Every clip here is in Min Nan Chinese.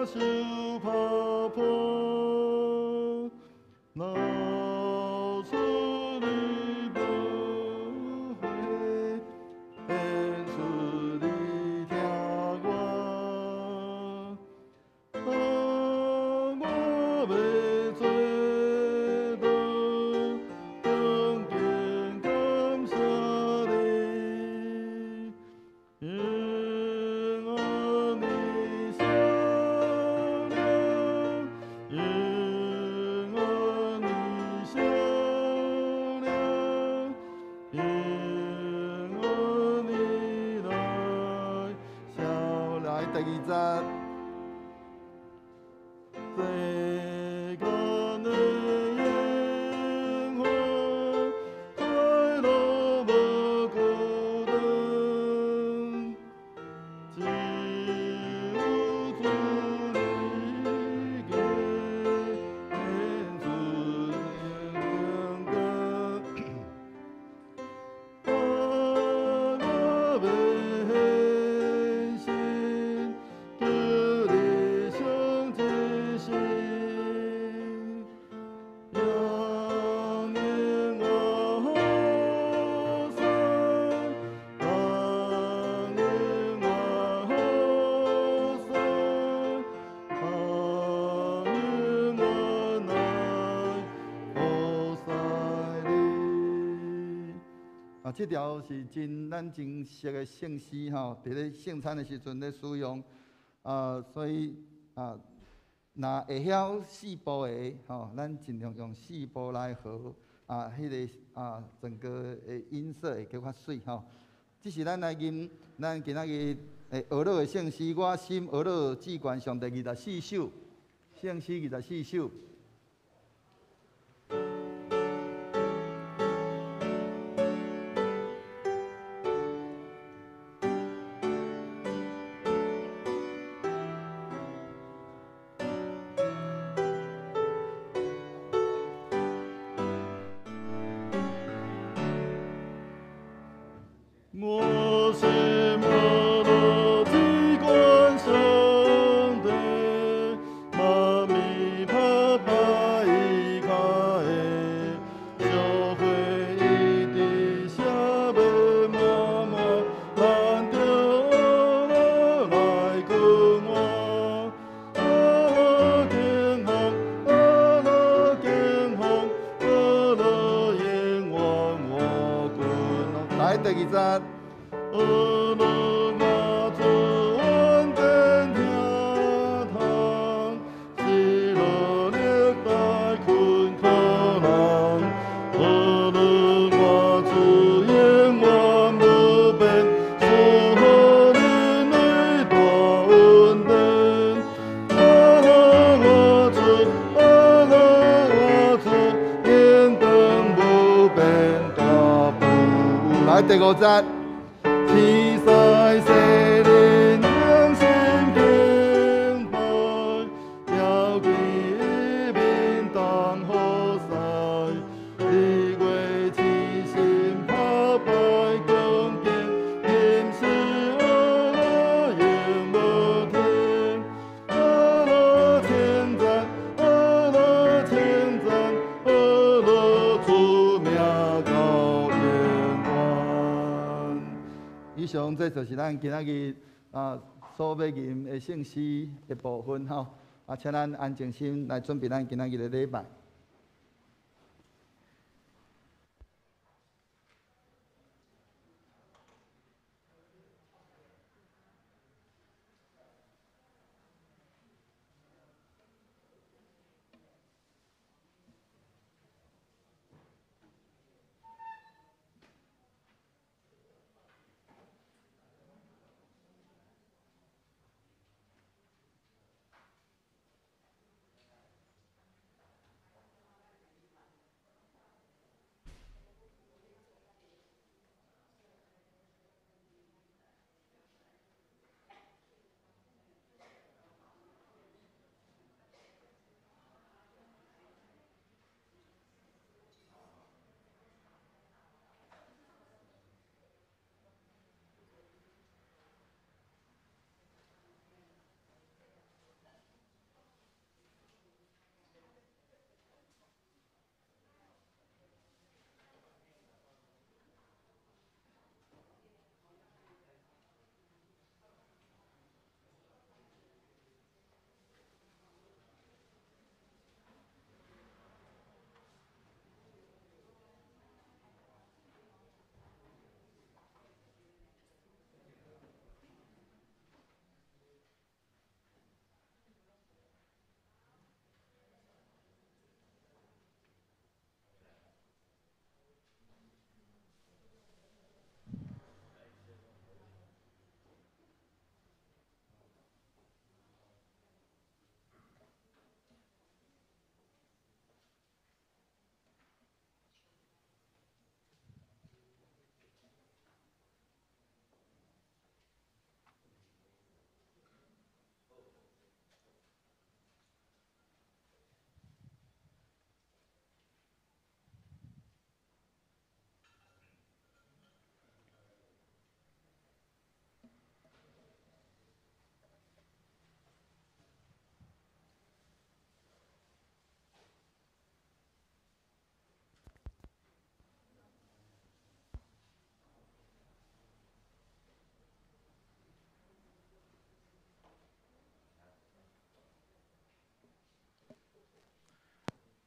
手拍破，若出你无悔，献出你疼我，啊，我欲做倒，当敬感謝你，永遠的笑臉，永遠的笑臉，永遠的來笑。來第二節。世間的煙火，快樂無孤單，只有主你顯出榮光。啊，我欲獻身，求你上一生，永遠我好山，永遠我好山，永遠來服侍你。啊，這條是真咱真熟的聖詩吼，佇咧聖餐的時陣咧使用。啊，所以啊，若會曉四部的吼，咱盡量用四部來和啊，彼個啊，整個的音色會閣較媠吼。這是咱來吟咱今仔日會學樂的聖詩，我心呵咾至懸上帝24首，聖詩24首。我心呵咾至懸上帝，媽咪拍拍伊跤的，小花一直寫欲滿滿，咱著呵咾來君王。呵咾敬奉，呵咾敬奉，呵咾永遠我君王。來第二節。呵咾我主恩典聽堂，喜樂歷代困苦人。呵咾我主永遠無變，賜予人類大恩典。呵咾我主，呵咾我主，永遠無變大不。來第五節。天使世人用心敬拜，標記面當好勢，日月齊心拍拜恭敬，吟詩呵咾永無停。呵咾稱讚，呵咾稱讚，呵咾主名到永遠。以上這就是咱今仔日啊所欲吟的聖詩的部分吼。啊，請咱安靜心來準備咱今仔日的禮拜。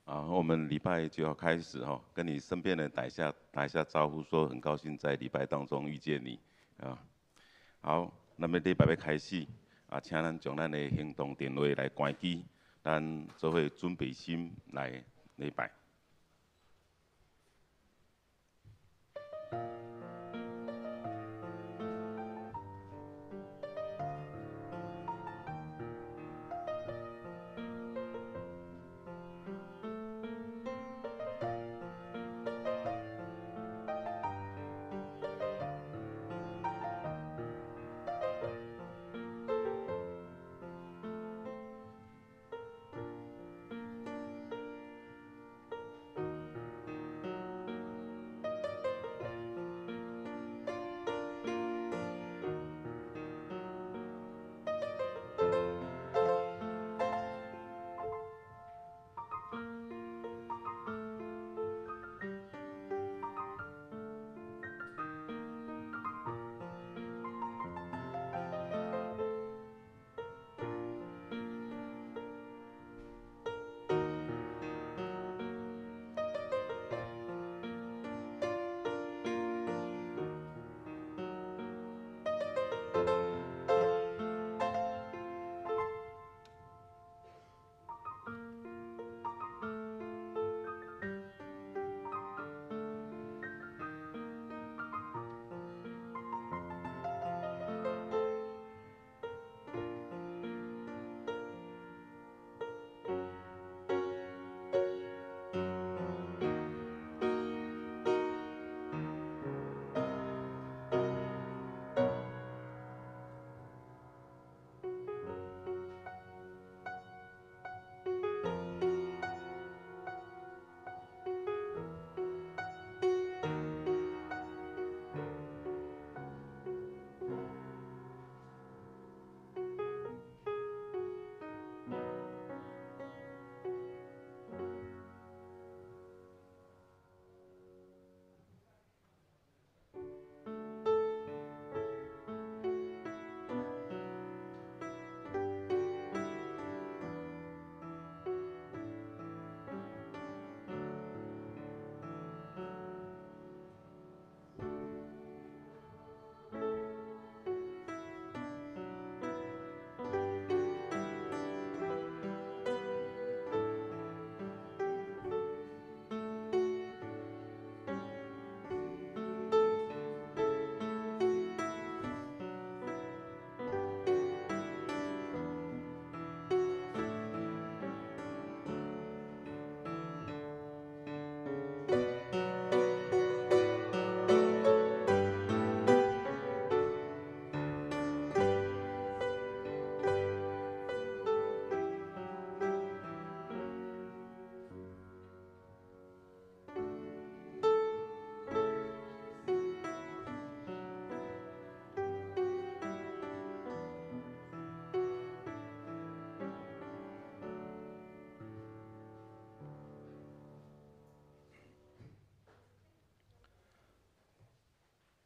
啊，我們禮拜就要開始哈，跟你身邊人打一下招呼，說很高興在禮拜當中遇見你啊。好，那麼禮拜欲開始啊，請咱將咱的行動電話來關機，咱做伙準備心來禮拜。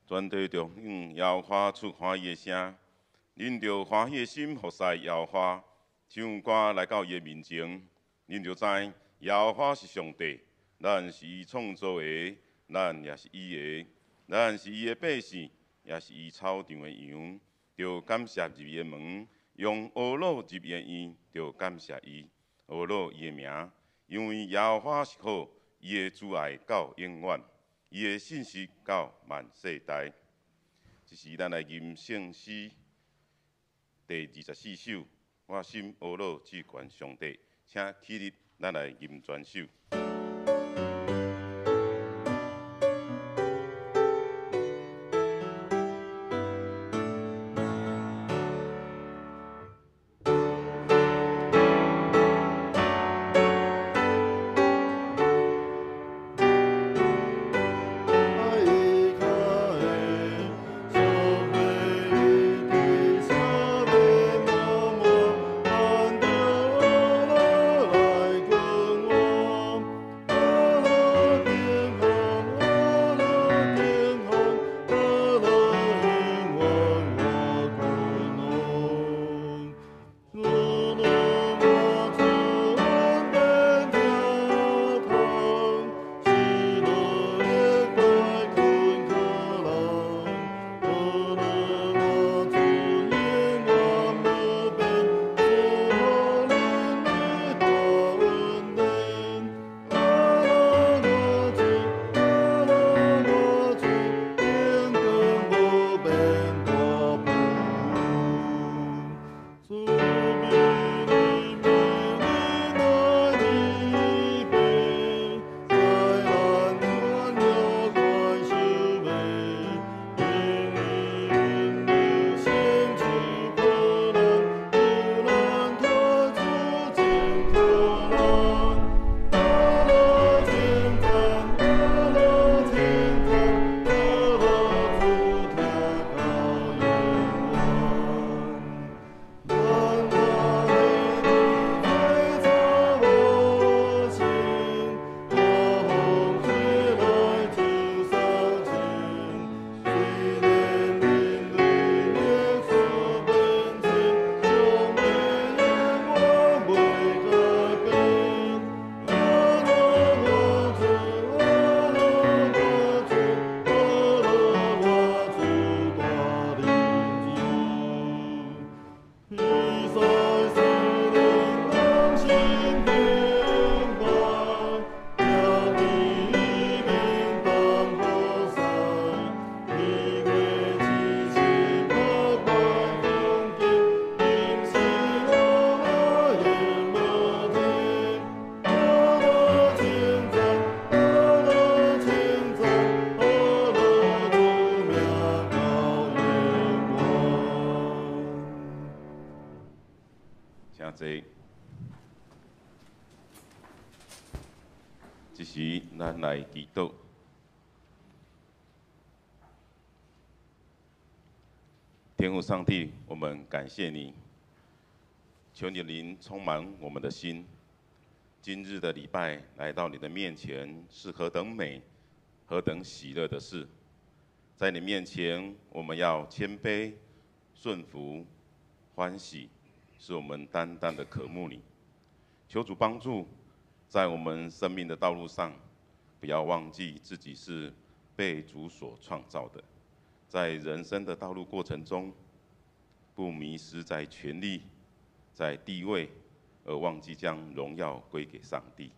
全地著向耶和華出歡喜的聲，恁著歡喜的心服侍耶和華，唱歌來到伊的面前，恁就知耶和華是上帝，咱是伊創造的，咱也是伊的，咱是伊的百姓，也是伊草場的羊，著感謝入伊的門，用歌樂入伊的院，著感謝伊，呵咾伊的名，因為耶和華是好，伊的慈愛到永遠。伊的信實到萬世代。這是咱來吟聖詩第24首。我心呵咾至懸上帝，請起立，咱來吟全首。來跟我。請坐。這時，咱來祈禱。天父上帝，我們感謝你，求你靈充滿我們的心。今日的禮拜來到你的面前，是何等美、何等喜樂的事。在你面前，我們要謙卑、順服、歡喜，是我們單單的渴慕你。求主幫助，在我們生命的道路上，不要忘記自己是被主所創造的。在人生的道路過程中，不迷失在權力、在地位，而忘記將榮耀歸給上帝。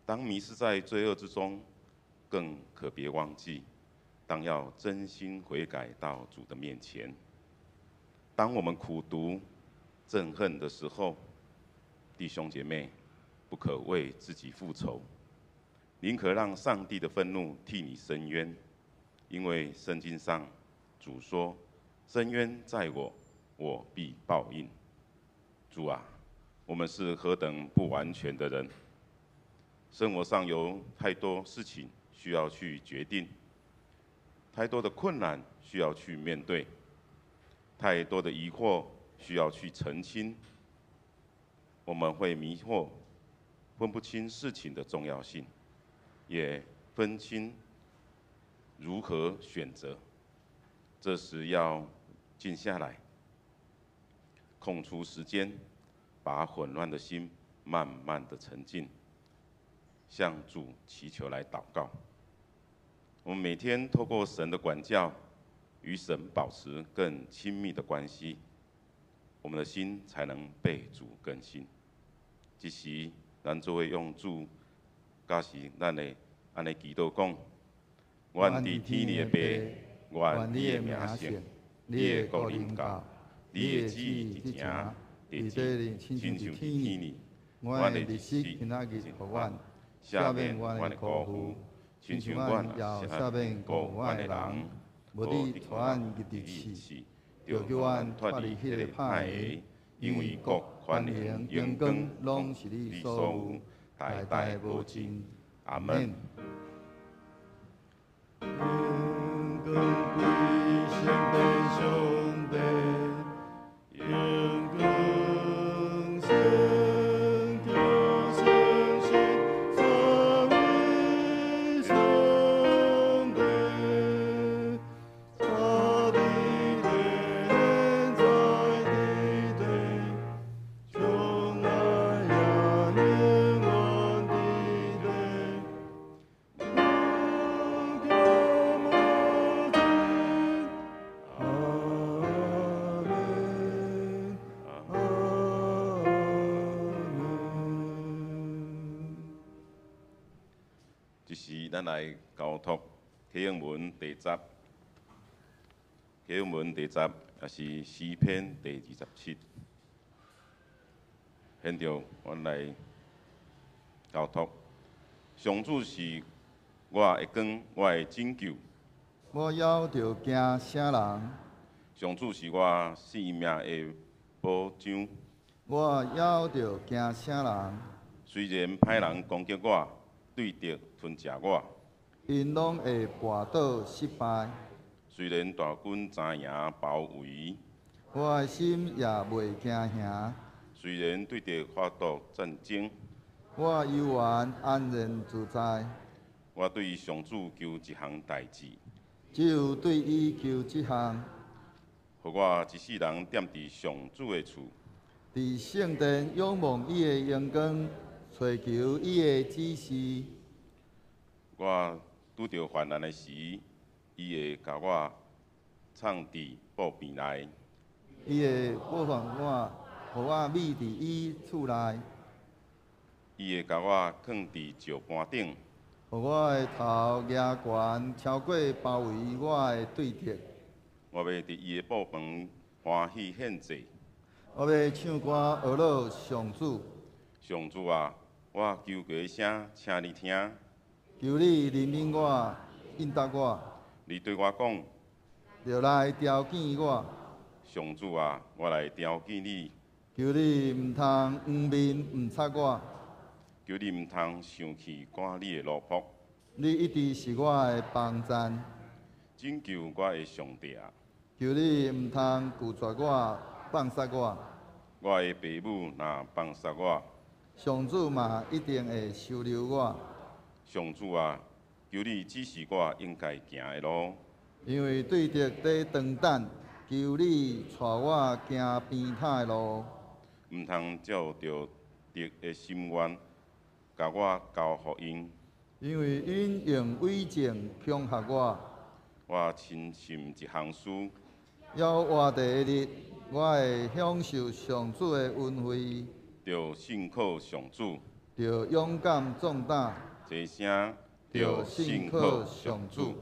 當迷失在罪惡之中，更可別忘記，當要真心悔改到主的面前。當我們苦毒、憎恨的時候，弟兄姐妹，不可為自己復仇，寧可讓上帝的憤怒替你伸冤，因為聖經上主說：伸冤在我，我必報應。主啊，我們是何等不完全的人，生活上有太多事情需要去決定，太多的困難需要去面對，太多的疑惑需要去澄清。我們會迷惑，分不清事情的重要性，也分清如何選擇。這時要靜下來，空出時間，把混亂的心慢慢的沉靜，向主祈求來禱告。我們每天透過神的管教，與神保持更親密的關係，我們的心才能被主更新。這時，咱做伙用主，佮是咱的按呢祈禱講：願佇天裡的父，願你的名聖，你的國臨到，你的旨意佇埕，佇地，親像佇天裡。阮的日食今仔日予阮，赦免阮的辜負，親像阮也赦免辜負阮的人。無你帶阮入佇試，著救阮脫離彼個歹的，因為國、權能、榮光，攏是你所有，代代無盡。阿門。榮光歸聖父上帝，榮光聖父聖神三位上帝，在地天在地地，將來也永遠佇地。無窮無盡，阿門，阿門。這時，咱來交託啟應文第十，啟應文第十，也是詩篇第27。現在，阮來交託，上主是我的光，我的拯救。我猶著驚啥人？上主是我性命的保障。我猶著驚啥人？雖然歹人攻擊我，對敵吞食我，𪜶攏會跋倒失敗。雖然大軍紮營包圍，我的心也袂驚嚇。雖然對敵發動戰爭，我猶原安然自在。我對上主求一項代誌，只有對伊求這項，予我一世人踮佇上主的厝，佇聖殿仰望伊的榮光，揣求伊的指示。我拄著患難的時，伊會共我藏佇寶殿內。伊會保護我，予我覕佇伊厝內。伊會共我囥佇石盤頂。予我的頭舉懸超過包圍我的對敵。我欲佇伊的寶房歡喜獻祭。我欲唱歌呵咾上主。上主啊，我求告的聲，請你聽。求你憐憫我，應答我。你對我講，著來調見我。上主啊，我來調見你。求你毋通黃面毋插我，求你毋通生氣趕你的奴僕，你一直是我的幫贊。拯救我的上帝啊！求你毋通拒絕我，放殺我。我的爸母若放殺我，上主嘛一定會收留我。上主啊，求你指示我應該行的路。因為對敵佇長等，求你帶我行平坦的路。毋通照著敵的心願，共我交予𪜶。因為𪜶用偽證恐嚇我。我深信一項事，猶活著的日，我會享受上主的恩惠。著信靠上主，著勇敢壯膽，齊聲著信靠上主。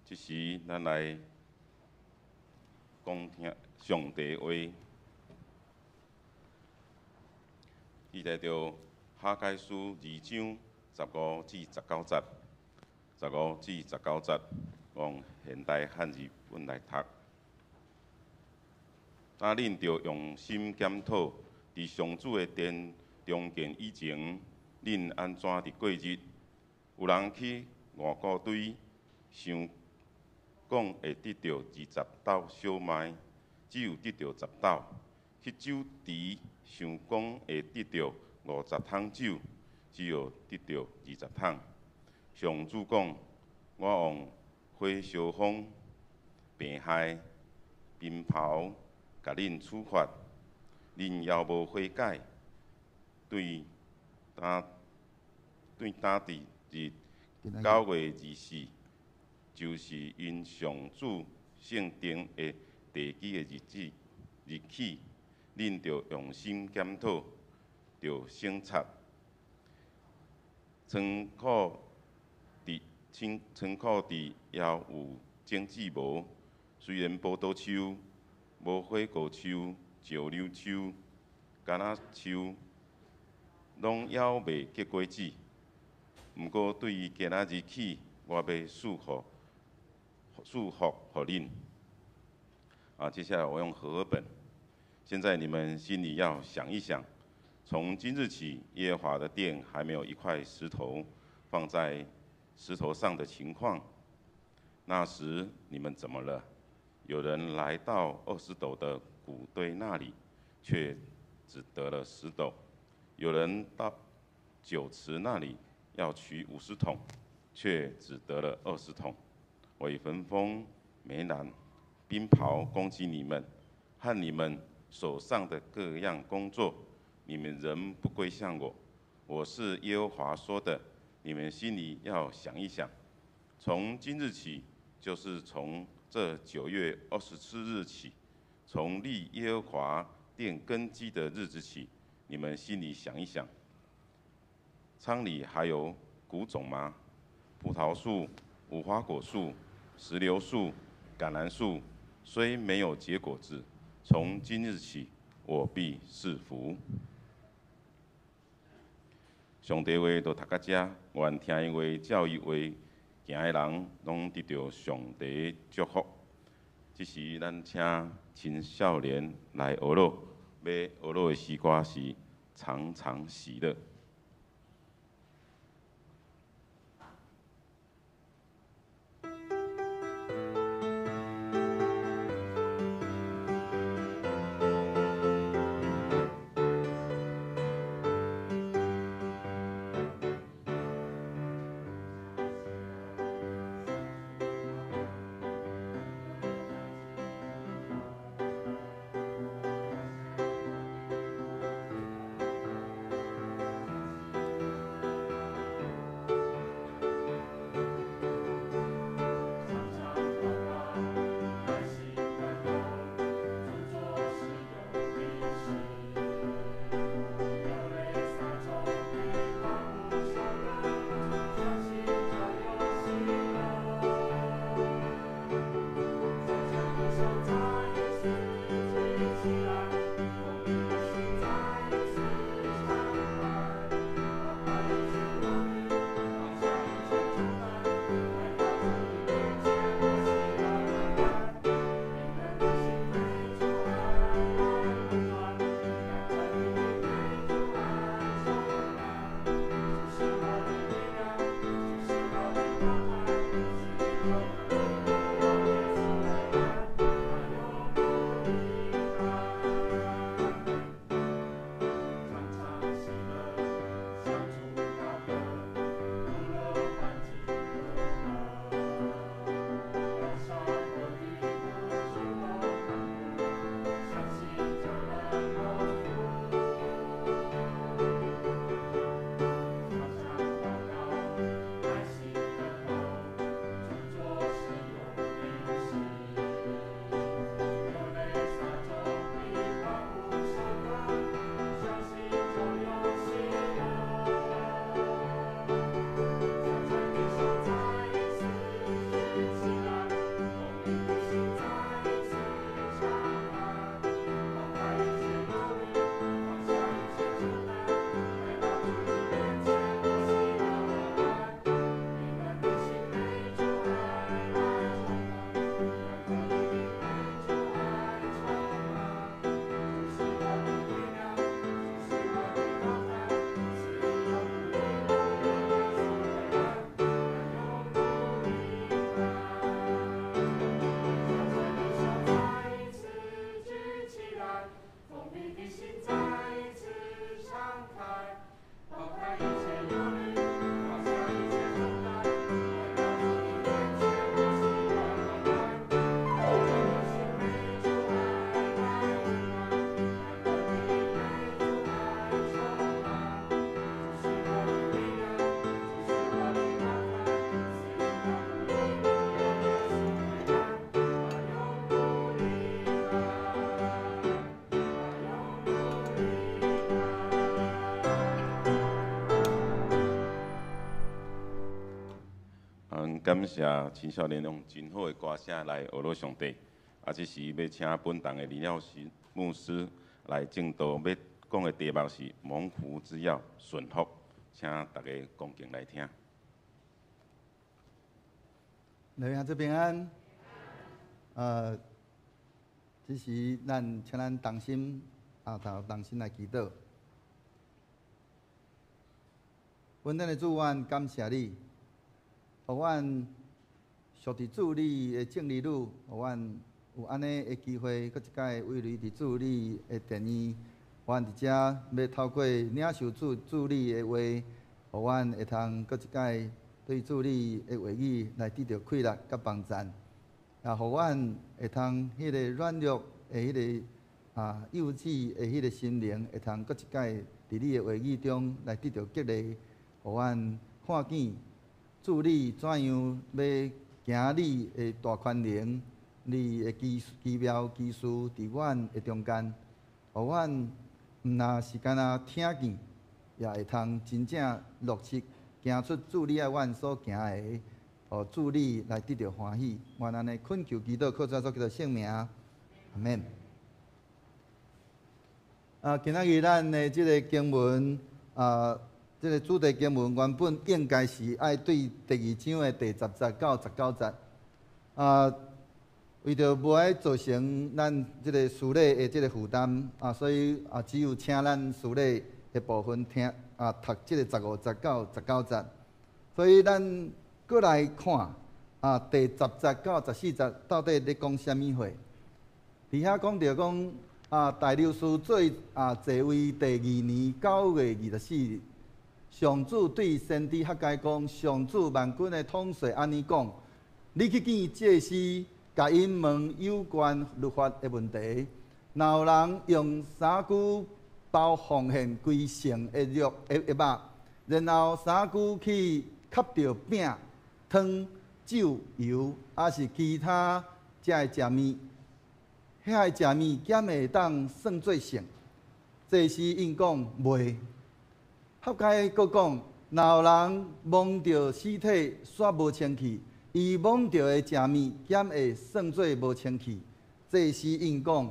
這時，咱來講聽上帝話。記載著哈該書二章15至19節，15至19節，用現代漢字本來讀。啊，恁著用心檢討，佇上主的殿重建以前，恁按怎佇過日？有人去五穀堆，想講會得著20斗小麥，只有得著10斗；去酒池，想講會得著50桶酒，只有得著20桶。上主講：我用火燒風、病害、冰雹，共恁處罰，恁猶無悔改，對今對今日9月24，就是𪜶上主聖殿的地基的日子日起，恁著用心檢討，著省察。倉庫佇倉倉庫佇猶有種子無？雖然葡萄樹、無花果樹、石榴樹、橄欖樹，攏猶未結果子，毋過對今仔日起，我欲賜福予恁。啊，接下來我用和合本。現在你們心裡要想一想，從今日起，耶和華的殿還沒有一塊石頭放在石頭上的情況。那時你們怎麼了？有人來到20斗的穀堆那裡，卻只得了10斗；有人到酒池那裡要取50桶，卻只得了20桶。我以焚風、霉爛、冰雹攻擊你們和你們手上的各樣工作，你們仍不歸向我。我是耶和華說的，你們心裡要想一想。從今日起，就是從這9月24日起，從立耶和華殿根基的日子起，你們心裡想一想：倉裡還有穀種嗎？葡萄樹、無花果樹、石榴樹、橄欖樹，雖沒有結果子，從今日起，我必賜福。上帝話就讀到遮，願聽伊話、照伊話行的人，攏得著上帝祝福。這時，咱請青少年來學樂，欲學樂的詩歌是《常常喜樂》。感謝青少年用真好的歌聲來學了上帝。啊，這時欲請本堂的林耀師牧師來證道，欲講的題目是蒙福之鑰順服，請大家恭敬來聽。來兄弟平安。這時咱請咱同心啊，同心來祈禱。阮咱的主，阮感謝你，予阮屬佇主你的正兒女，予阮有按呢的機會，閣一擺葳蕤佇主你的殿院。阮佇遮欲透過領受主你的話，予阮會通閣一擺對主你的話語來得著氣力佮幫贊，也予阮會通彼个軟弱的彼个幼稚的彼个心靈，會通閣一擺佇你的話語中來得著激勵，予阮看見主你怎樣欲行你的大權能，你的奇妙奇事佇阮的中間，予阮毋但是干焦聽見，也會通真正落實行出主你愛阮所行的，予主你來得著歡喜。阮按呢懇求祈禱，靠主耶穌基督聖名，阿們。今仔日咱的這个經文，這个主題經文原本應該是愛對第二章的第十節到十九節。為著無愛造成咱這个司禮的這个負擔，所以只有請咱司禮的部分聽讀這个15節到19節。所以咱閣來看第十節到14節到底咧講啥物話？佇遐講著講大流士做在位第二年9月24日，上主對先知哈該講：上主萬軍的統帥按呢講，你去見祭司，共𪜶問有關律法的問題。若有人用衫龜包奉獻歸聖的肉的肉，然後衫龜去磕著餅、湯、酒、油，抑是其他遮的食物，遐个食物敢會當算做聖？祭司應講袂。哈該閣講，若有人摸著屍體，煞無清氣，伊摸著的食物，敢會算做無清氣？祭司應講，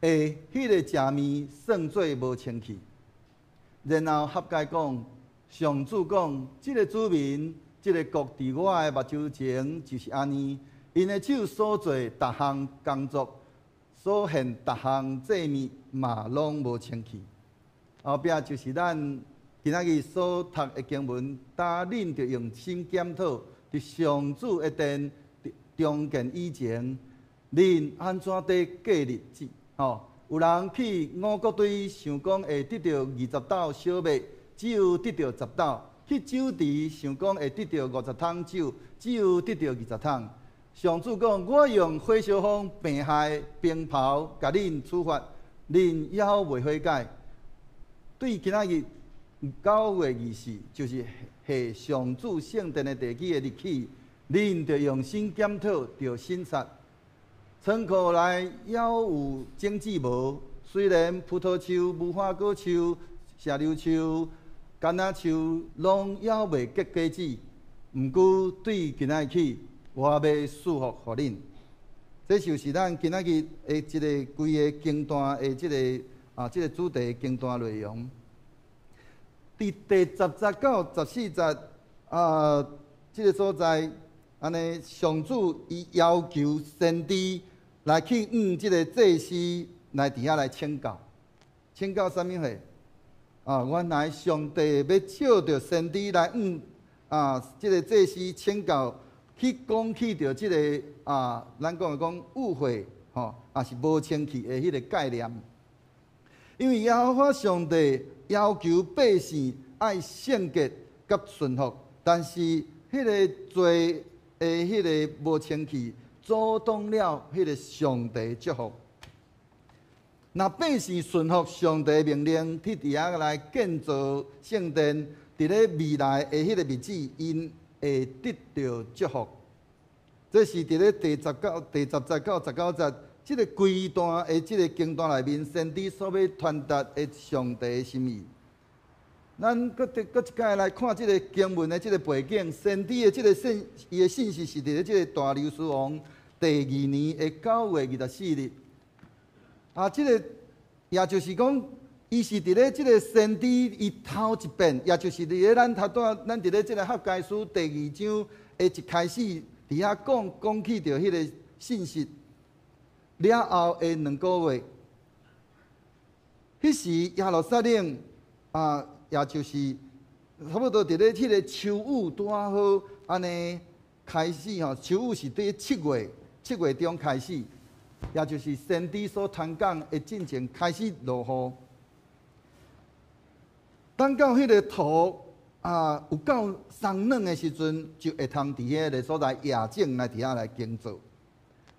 會，彼个食物算做無清氣。然後哈該講，上主講，這个子民，這个國佇我的目睭前就是按呢，𪜶的手所做逐項工作，所獻逐項祭物嘛，攏無清氣。後壁就是咱今仔日所讀的經文，當恁著用心檢討，佇上主的殿重建以前，恁按怎佇過日子？吼，有人去五穀堆，想講會得著20斗小麥，只有得著10斗；去酒池，想講會得著50桶酒，只有得著20桶。上主講：我用火燒風、病害、冰雹，共恁處罰，恁猶未悔改。對今仔日9月24，就是獻上主聖殿的地基的日起，恁著用心檢討，著省察。倉庫內猶有種子無？雖然葡萄樹、無花果樹、石榴樹、柑仔樹攏猶未結果子，毋過對今仔日起，我欲賜福予恁。這就是咱今仔日的這个規个經段的這个這个主題經段內容。佇第十節到14節這个所在，按呢上主伊要求先知來去向這个祭司來佇遐來請教，請教啥物貨？原來上帝欲藉著先知來向這个祭司請教，去講起著這个咱講的講誤會吼，抑是無清氣的彼个概念。因為耶和華上帝要求百姓愛聖潔佮順服，但是彼个罪的彼个無清氣，阻擋了彼个上帝祝福。若百姓順服上帝命令，去佇遐來建造聖殿，佇咧未來的彼個日子，𪜶會得著祝福。這是佇咧第十節到19節，這个規段的這个經段內面，先知所欲傳達的上帝的心意。咱閣閣一擺來看這个經文的這个背景，先知的這个信，伊的信息是佇咧這个大流士王第二年的9月24日。啊，這个也就是講，伊是佇咧這个先知伊頭一遍，也就是佇咧咱頭拄仔，咱佇咧這个哈該書第二章的一開始，佇遐講講起著彼个信息了後的2個月，彼時耶路撒冷啊，也就是差不多佇咧彼个秋雨拄仔好按呢開始吼，秋雨是佇7月中開始，也就是先知所傳講的進前開始落雨。等到彼个土啊有夠鬆軟的時陣，就會通佇彼个所在野種來佇遐來耕作。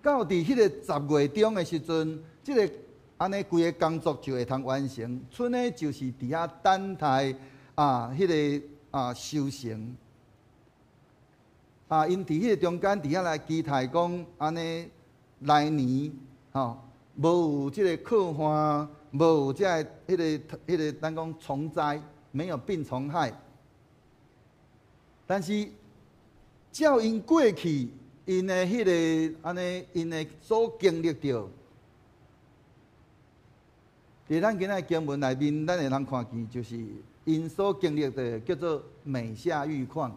到佇彼個10月中的時陣，這个按呢規个工作就會通完成。賰呢就是佇遐等待啊，彼个啊收成。啊，𪜶佇彼個中間佇遐來期待講，按呢來年吼無有這个洘旱，無有這个彼个彼个咱講蟲災，沒有病蟲害。但是照𪜶過去，𪜶的彼个按呢，𪜶的所經歷著，佇咱今仔經文內面，咱會通看見，就是𪜶所經歷的叫做每下愈況。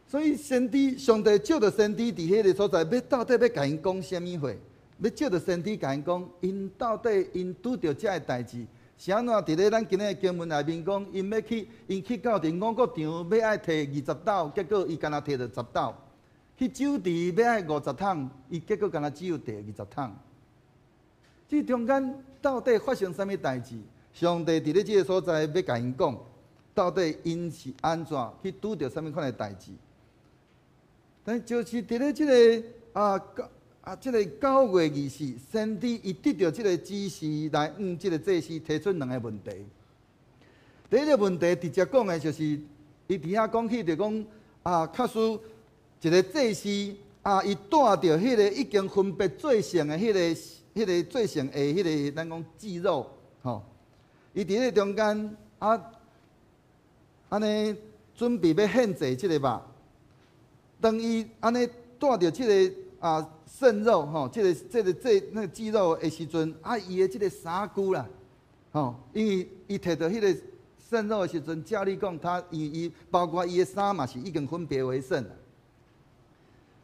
所以先知上帝藉著先知佇彼个所在，欲到底欲共𪜶講啥物話？欲藉著先知共𪜶講，𪜶到底𪜶拄著這个代誌，是按怎？佇咧咱今仔的經文內面講，𪜶欲去，𪜶去到佇五穀場，欲愛提20斗，結果伊干焦提著十斗；去酒池欲愛50桶，伊結果干焦只有提20桶。這中間到底發生啥物代誌？上帝佇咧這个所在欲共𪜶講，到底𪜶是按怎去拄著啥物款的代誌？但就是佇咧這个啊九啊這个9月24，先知伊得著這个指示來向這个祭司提出兩个問題。第一个問題直接講的就是，伊佇遐講起就講啊，假使一个祭司啊，伊帶著彼个已經分別做聖的彼个做聖的彼个咱講祭肉，吼，伊佇咧中間啊，按呢準備欲獻祭這个肉。當伊按呢帶著這个啊聖肉吼，這个這个祭那个祭肉的時陣，啊，伊的這个衫褲啦，吼，因為伊提著彼个聖肉的時陣，照理講，他伊伊包括伊的衫嘛是已經分別為聖啦，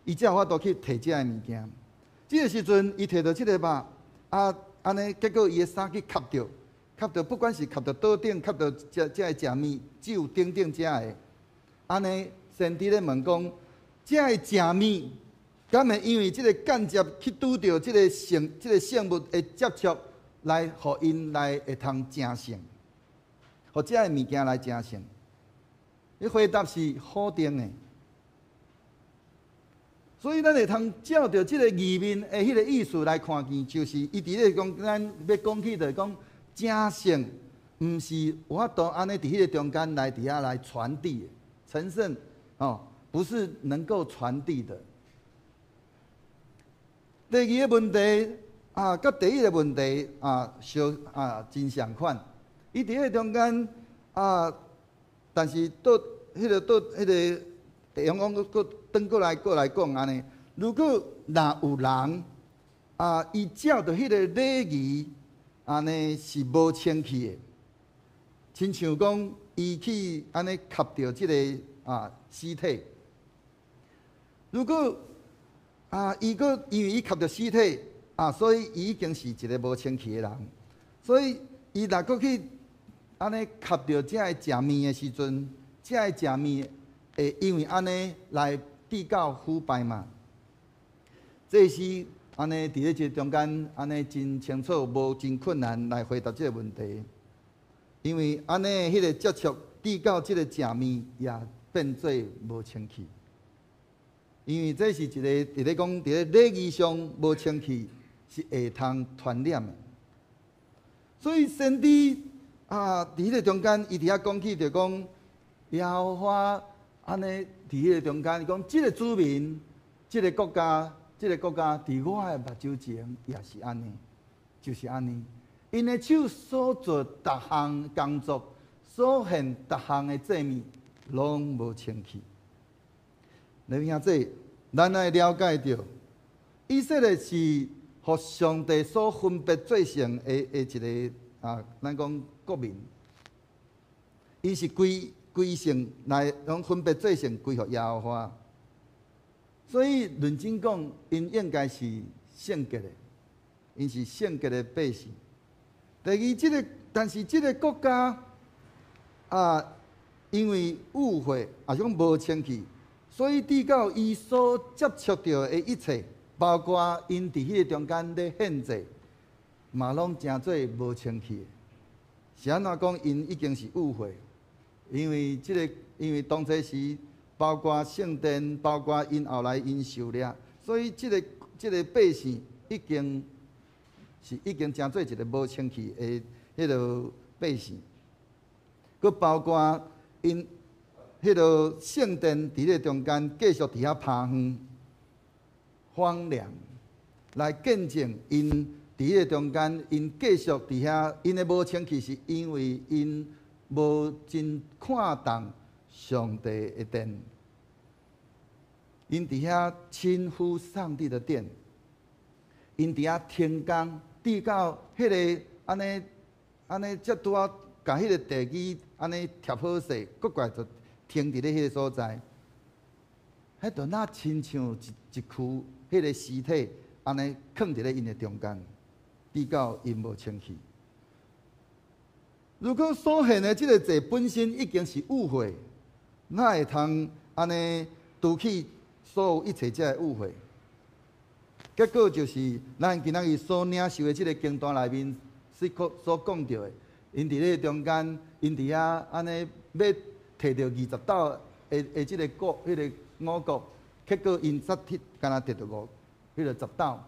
伊才有法度去提這个物件。這个時陣，伊提著這个肉，啊，按呢，結果伊的衫去磕著，磕著，不管是磕著桌頂，磕著這這个食物、酒等等這个，按呢，先知咧問講，這个食物，敢會因為這个間接去拄著這个聖、這个聖物的接觸，來予𪜶來會通成聖，予這个物件來成聖？伊回答是否定的。所以咱會通照著這个字面的彼个意思來看見，就是伊佇咧講，咱欲講起就講成聖，毋是有法度按呢佇彼个中間來佇遐來傳遞成聖，哦，不是能夠傳遞的。第二个問題啊，佮第一个問題啊，相啊真相款。伊佇彼个中間啊，但是倒彼个倒彼个會用講閣閣轉過來閣來講按呢。如果若有人啊，伊照著彼个禮儀按呢是無清氣的，親像講伊去按呢磕著這个啊屍體。如果啊，伊閣因為伊磕著屍體啊，所以伊已經是一个無清氣的人。所以伊若閣去按呢磕著這个食物的時陣，這个食物會因為按呢來致到腐敗嗎？這是按呢佇咧這中間按呢真清楚，無真困難來回答這个問題。因為按呢彼个接觸致到這个食物也變做無清氣。因為這是一個佇咧講佇咧禮儀上無清氣，是會通傳染的。所以先知啊，佇彼个中間，伊佇遐講起就講耶和華按呢佇彼个中間，伊講這个子民，這个國家，這个國家佇我的目睭前也是按呢，就是按呢。𪜶的手所做逐項工作，所獻逐項的祭物，攏無清氣。弟兄姊妹，咱愛了解著，以色列是予上帝所分別做聖的一个啊，咱講國民，伊是歸歸聖來講分別做聖歸予耶和華，所以論真講，𪜶應該是聖潔的，𪜶是聖潔的百姓。第二，這个，但是這个國家啊，因為污穢，也是講無清氣，所以直到伊所接觸著的一切，包括𪜶佇彼個中間咧獻祭，嘛攏成做無清氣。是按怎講？𪜶已經是污穢，因為這个，因為當初時包括聖殿，包括𪜶後來𪜶受掠，所以這个百姓已經成做一个無清氣的彼个百姓，閣包括𪜶彼个聖殿佇咧中間繼續佇遐拋園荒涼，來見證𪜶佇彼个中間，𪜶繼續佇遐，𪜶的無清氣是因為𪜶無真看重上帝的殿，𪜶佇遐輕忽上帝的殿，𪜶佇遐停工。直到彼个按呢按呢，才拄仔共彼个地基按呢貼好勢，閣過來就停佇咧彼个所在。彼就若親像一一具彼个屍體，按呢囥佇咧𪜶的中間，直到𪜶無清氣。如果所獻的這个祭本身已經是污穢，哪會通按呢除去所有一切這个污穢？結果就是咱今仔日所領受的這个經段內面所講著的，𪜶佇咧中間，𪜶佇遐按呢欲提著20斗的這个穀，彼个五穀，結果𪜶才得干焦得著五，彼个10斗。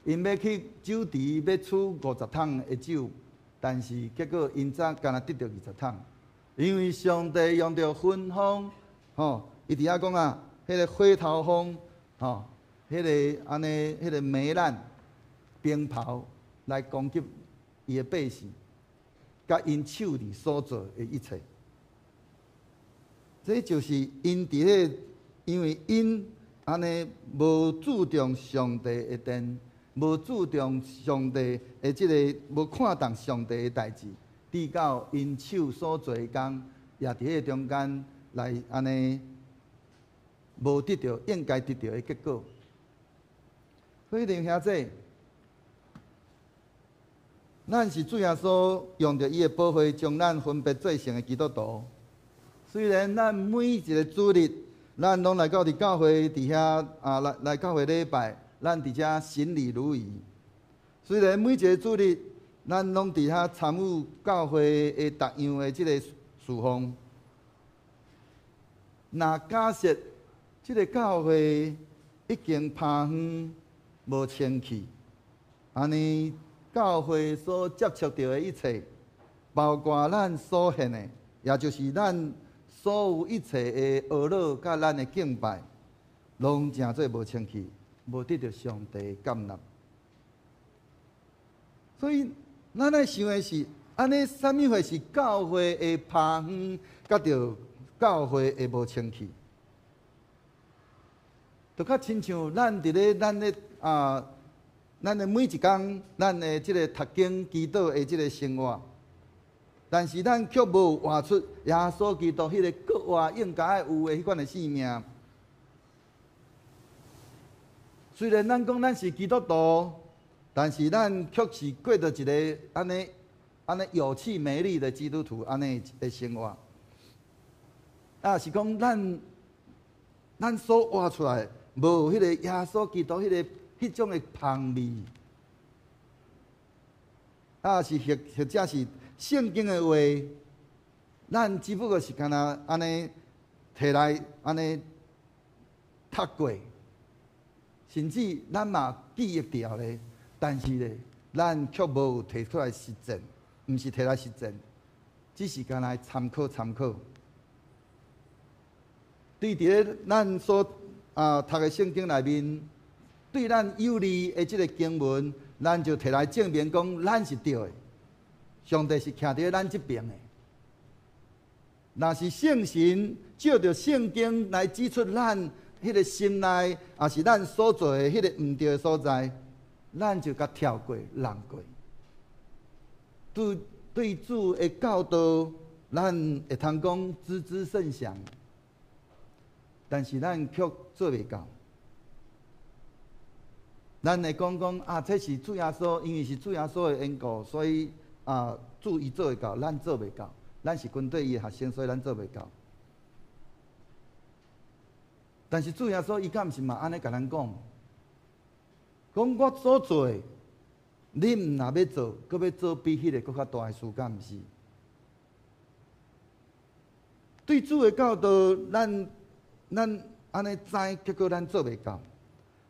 𪜶欲去酒池欲取50桶的酒，但是結果𪜶才干焦得著20桶，因為上帝用著焚風，吼，伊佇遐講啊，彼个火頭風，吼。彼个按呢，彼个霉爛、冰雹來攻擊伊的百姓，佮𪜶手裡所做的一切，這就是𪜶佇咧，因為𪜶按呢無注重上帝的殿，無注重上帝的這个，無看重上帝的代誌，直到𪜶手所做的工，也佇彼个中間來按呢無得著應該得著的結果。所以弟兄姊，咱是主耶穌用著伊的寶血將咱分別做聖的基督徒。雖然咱每一个主日，咱攏來到佇教會佇遐啊，來教會禮拜，咱佇遮行禮如儀。雖然每一个主日，咱攏佇遐參與教會的逐樣的這个侍奉。若假設這个教會已經拋園無清氣，按呢教會所接觸著的一切，包括咱所獻的，也就是咱所有一切的哀禱佮咱的敬拜，攏成做無清氣，無得著上帝接納。所以，咱愛想的是，按呢，啥物會是教會的拋園，佮著教會的無清氣？就較親像咱佇咧咱咧啊，咱的每一工，咱的這个讀經祈禱的這个生活，但是咱卻無活出耶穌基督彼个閣活應該愛有的彼款的生命。雖然咱講咱是基督徒，但是咱卻是過著一个按呢按呢有氣沒力的基督徒按呢的生活。啊，是講咱所活出來，無彼个耶穌基督彼種的芳味，啊是或者是聖經的話，咱只不過是干焦按呢提來按呢讀過，甚至咱嘛記憶著咧，但是咧，咱卻無提出來實踐，毋是提來實踐，只是干焦參考參考。對佇咧咱所讀的聖經內面，對咱有利的這个經文，咱就提來證明講咱是對的。上帝是徛佇咱這爿的。若是聖神照著聖經來指出咱彼个心內，抑是咱所做的彼个毋對的所在，咱就共跳過、讓過。對對主的教導，咱會通講知之甚詳，但是咱卻做袂到。咱會講講啊，這是主耶穌，因為是主耶穌的緣故，所以啊，主伊做會到，咱做袂到。咱是軍隊伊的學生，所以咱做袂到。但是主耶穌伊敢毋是嘛按呢共咱講？講我所做的，恁毋若欲做，閣欲做比彼个閣較大的事，敢毋是？對主的教導，咱咱按呢知，結果咱做袂到。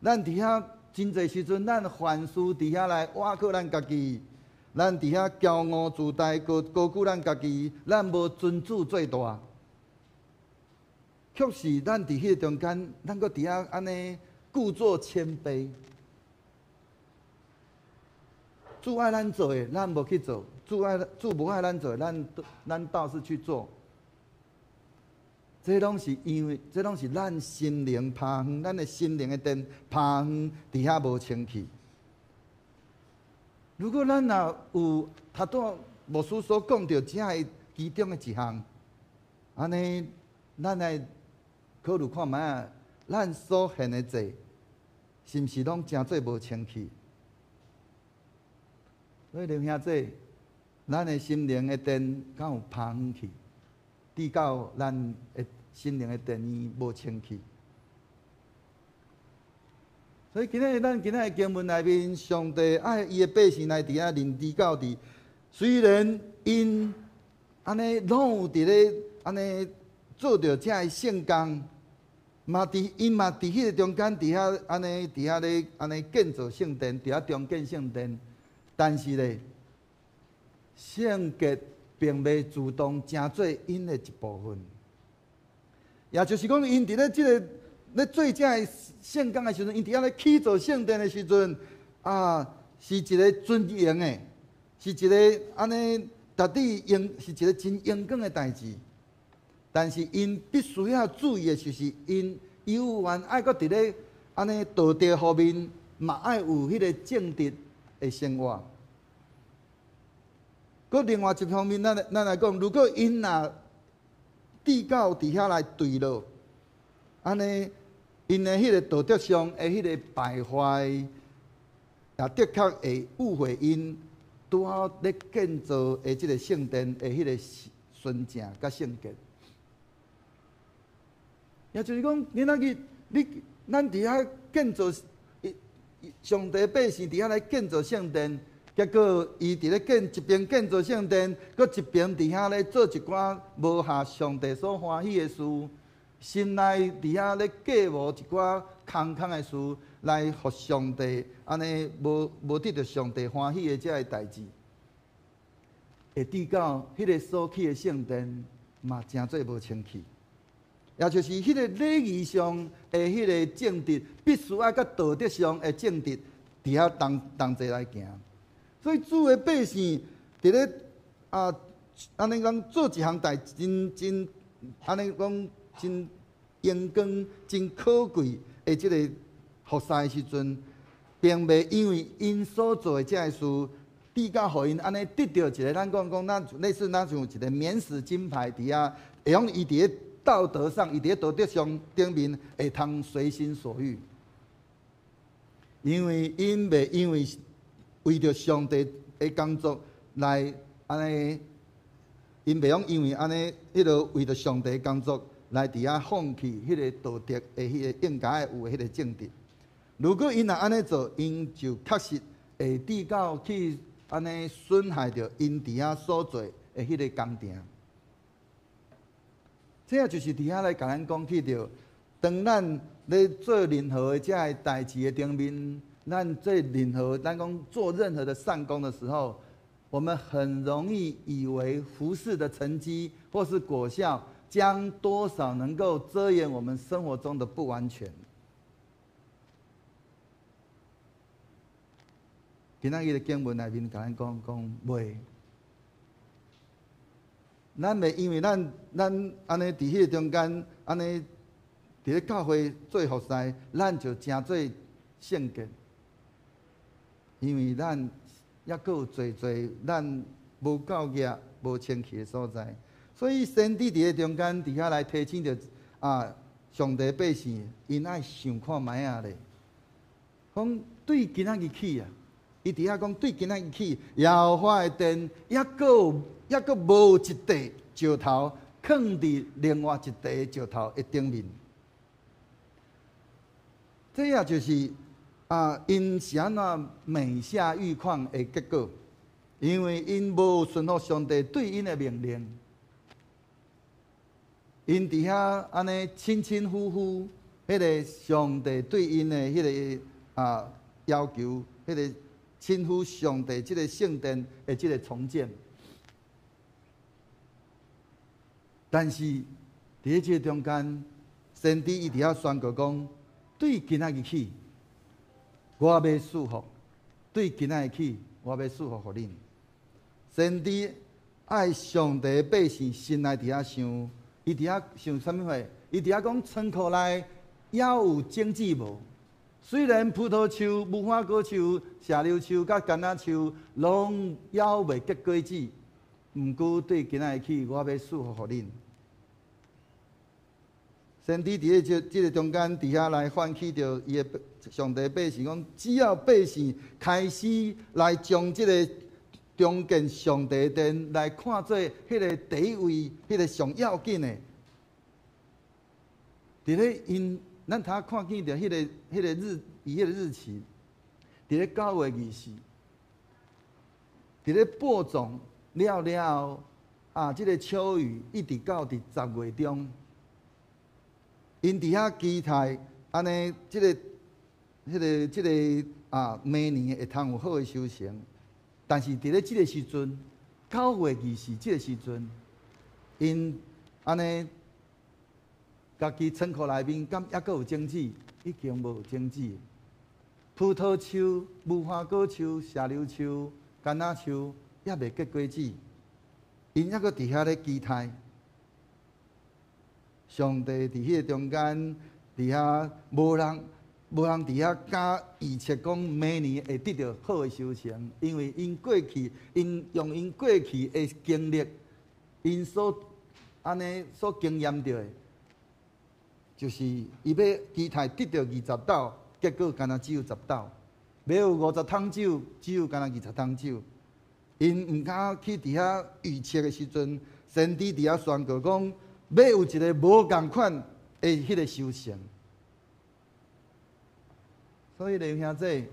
咱佇遐真濟時陣，咱凡事佇遐來倚靠咱家己，咱佇遐驕傲自大，高高舉咱家己，咱無尊主做大。卻是咱佇彼个中間，咱閣佇遐按呢故作謙卑。主愛咱做的，咱無去做；主愛主無愛咱做的，咱咱倒是去做。這攏是因為，這攏是咱心靈拍昏，咱的心靈的電拍昏，佇遐無清氣。如果咱若有頭拄牧師所講著這个其中的一項，按呢，咱來考慮看覓仔，咱所獻的祭，是毋是攏誠做無清氣？所以弟兄姊，咱的心靈的電敢有拍昏去，致到咱的心靈的電源無清氣。所以今仔日咱今仔日經文內面，上帝愛伊的百姓來佇遐認知到佇，雖然𪜶按呢攏有佇咧按呢做著這个聖工，嘛佇𪜶嘛佇彼个中間佇遐按呢佇遐咧按呢建造聖殿，佇遐重建聖殿，但是咧，聖潔並袂自動成做𪜶的一部分。也就是講，𪜶佇咧這个咧做這个聖工的時陣，𪜶佇遐咧起造聖殿的時陣，啊，是一个尊榮的，是一个按呢，絕對榮，是一个真榮光的代誌。但是𪜶必須要注意的就是，𪜶猶原愛閣佇咧按呢道德方面，嘛愛有彼个正直的生活。閣另外一方面，咱咱來講，如果𪜶若致到佇遐來墜落，按呢，𪜶的彼个道德上的彼個敗壞，也的確會誤會𪜶拄好咧建造的這个聖殿的彼个純正佮聖潔。也就是講，今仔日你咱佇遐建造，上帝百姓佇遐來建造聖殿，結果伊佇咧建一邊建造聖殿，閣一邊佇遐咧做一寡無合上帝所歡喜的事，心內佇遐咧計謀一寡空空的事，來予上帝按呢無無得著上帝歡喜的這个代誌，會致到彼个所起的聖殿嘛，誠做無清氣。也就是彼个禮儀上的彼个正直，必須愛佮道德上的正直佇遐同同齊來行。所以主的百姓佇咧啊，按呢講做一項代真真按呢講真榮光、真可貴的這个服侍的時陣，並袂因為𪜶所做的這个事，致到予𪜶按呢得著一个咱講講咱類似咱像一个免死金牌佇遐，會用伊佇咧道德上，伊佇咧道德上頂面會通隨心所欲，因為𪜶袂因為為著上帝的工作來按呢，𪜶袂用因為按呢，彼个為著上帝的工作來佇遐放棄彼个道德的彼个應該有的彼个正直。如果𪜶若按呢做，𪜶就確實會致到去按呢損害著𪜶佇遐所做的彼个工程。這就是佇遐來共咱講起著，當咱咧做任何的這个代誌的頂面，咱做任何咱講做任何的善工的時候，我們很容易以為服事的成績或是果效，將多少能夠遮掩我們生活中的不完全。今仔日的經文內面共咱講講袂，咱袂因為咱按呢佇彼個中間，按呢佇咧教會做服侍，咱就成做聖潔。因為咱猶閣有濟濟咱無夠額、無清氣的所在，所以先知佇咧中間佇遐來提醒著啊，上帝百姓，𪜶愛想看覓仔咧。講對今仔日起啊，伊佇遐講對今仔日起，耶和華的殿猶閣有猶閣無一塊石頭囥佇另外一塊石頭的頂面。這也就是啊，𪜶是按怎每下愈況的結果，因為𪜶無順服上帝對𪜶的命令，𪜶佇遐按呢輕輕浮浮，彼個上帝對𪜶的彼個啊要求，彼個輕忽上帝這個聖殿的這個重建。但是佇咧這個中間，先知伊佇遐宣告講：對今仔日起，我欲賜福；對今仔日起，我欲賜福予恁。先知愛上帝百姓心內佇遐想，伊佇遐想啥物貨？伊佇遐講倉庫內猶有種子無？雖然葡萄樹、無花果樹、石榴樹佮柑仔樹攏猶未結果子，毋過對今仔日起，我欲賜福予恁。先知佇咧這個中間，佇遐來喚起著伊的上帝百姓，講只要百姓開始來將這個重建上帝殿來看做彼個第一位、彼個上要緊的，佇咧𪜶咱頭看見著彼個日，伊彼個日期，佇咧9月24，佇咧播種了了後，啊，這個秋雨一直到佇10月中。𪜶佇遐期待，按呢，這個、彼個、這個啊，明年會通有好的收成。但是佇咧這個時陣，9月24這個時陣，𪜶按呢，家己倉庫內面敢猶閣有種子？已經無種子。葡萄樹、無花果樹、石榴樹、柑仔樹猶未結果子，𪜶猶閣佇遐咧期待。上帝佇彼個中間，佇遐無人無人佇遐敢預測講明年會得著好的收成，因為𪜶過去，𪜶用𪜶過去的經歷，𪜶所按呢所經驗著的，就是伊欲期待得著20斗，結果干焦只有十斗；欲有50桶酒，只有干焦20桶酒。𪜶毋敢去佇遐預測的時陣，先知佇遐宣告講，欲有一個無仝款的彼個收成。所以弟兄姊，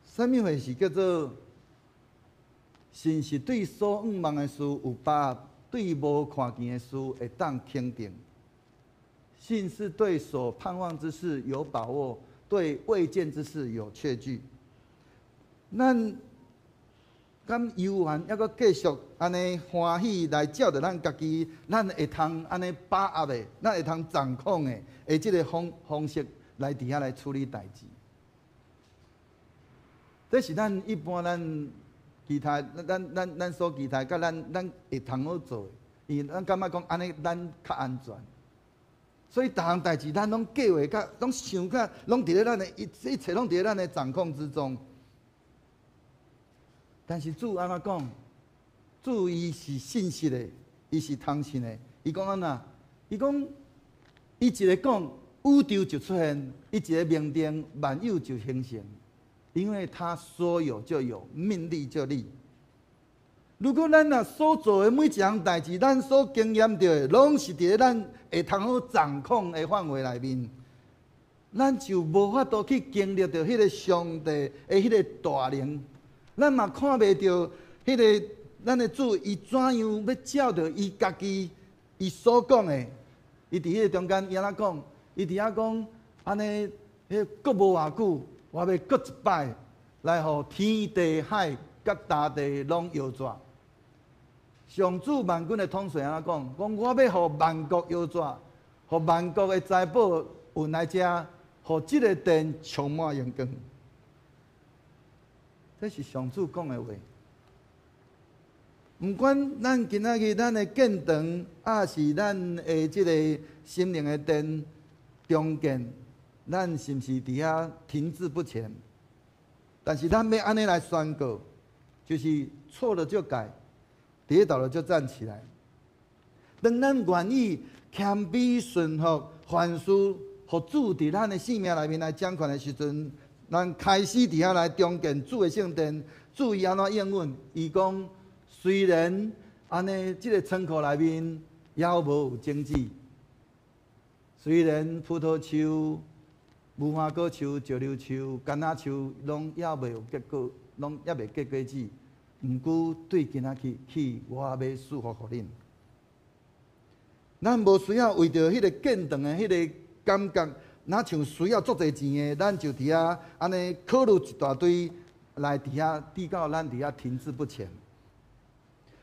啥物貨是叫做信是對所向望的事有把握，對無看見的事會當肯定。信是對所盼望之事有把握，對未見之事有確據。咱敢猶原猶閣繼續按呢歡喜來照著咱家己，咱會通按呢把握的，咱會通掌控的，的這个方式來佇遐來處理代誌。這是咱一般咱期待，咱所期待，佮咱會通好做的，因為咱感覺講按呢咱較安全。所以逐項代誌咱攏計劃佮，攏想佮，攏佇咧咱的一切攏佇咧咱的掌控之中。但是主按怎講？主伊是信實的，伊是通信的。伊講按怎？伊講，伊一个講，宇宙就出現；伊一个命定，萬有就形成。因為他說有就有，命立就立。如果咱若所做的每一項代誌，咱所經驗著的，攏是佇咧咱會通好掌控的範圍內面，咱就無法度去經歷著彼個上帝的彼個大能。咱嘛看袂著彼个咱的主，伊怎樣欲照著伊家己伊所講的，伊佇彼个中間伊按怎講？伊佇遐講，按呢，彼閣無偌久，我欲閣一擺來予天地海佮大地攏搖逝。上主萬軍的統帥按怎講？講我欲予萬國搖逝，予萬國的財寶運來遮，予這个殿充滿榮光。這是上主講的話。毋管咱今仔日咱的建堂，抑是咱的這个心靈的殿重建，咱是毋是佇遐停滯不前？但是咱欲按呢來宣告，就是錯了就改，跌倒了就站起來。當咱願意謙卑順服，凡事予主佇咱的生命內面來掌權的時陣，咱開始佇遐來重建主的聖殿。主伊按怎應允？伊講，雖然按呢，這个倉庫內面猶無有種子，雖然葡萄樹、無花果樹、石榴樹、柑仔樹攏猶未有結果，攏猶未結果子，毋過對今仔日起，我欲賜福予恁。咱無需要為著彼个建堂的彼个感覺，若像需要足濟錢的，咱就佇遐按呢考慮一大堆來佇遐，直到咱佇遐停滯不前。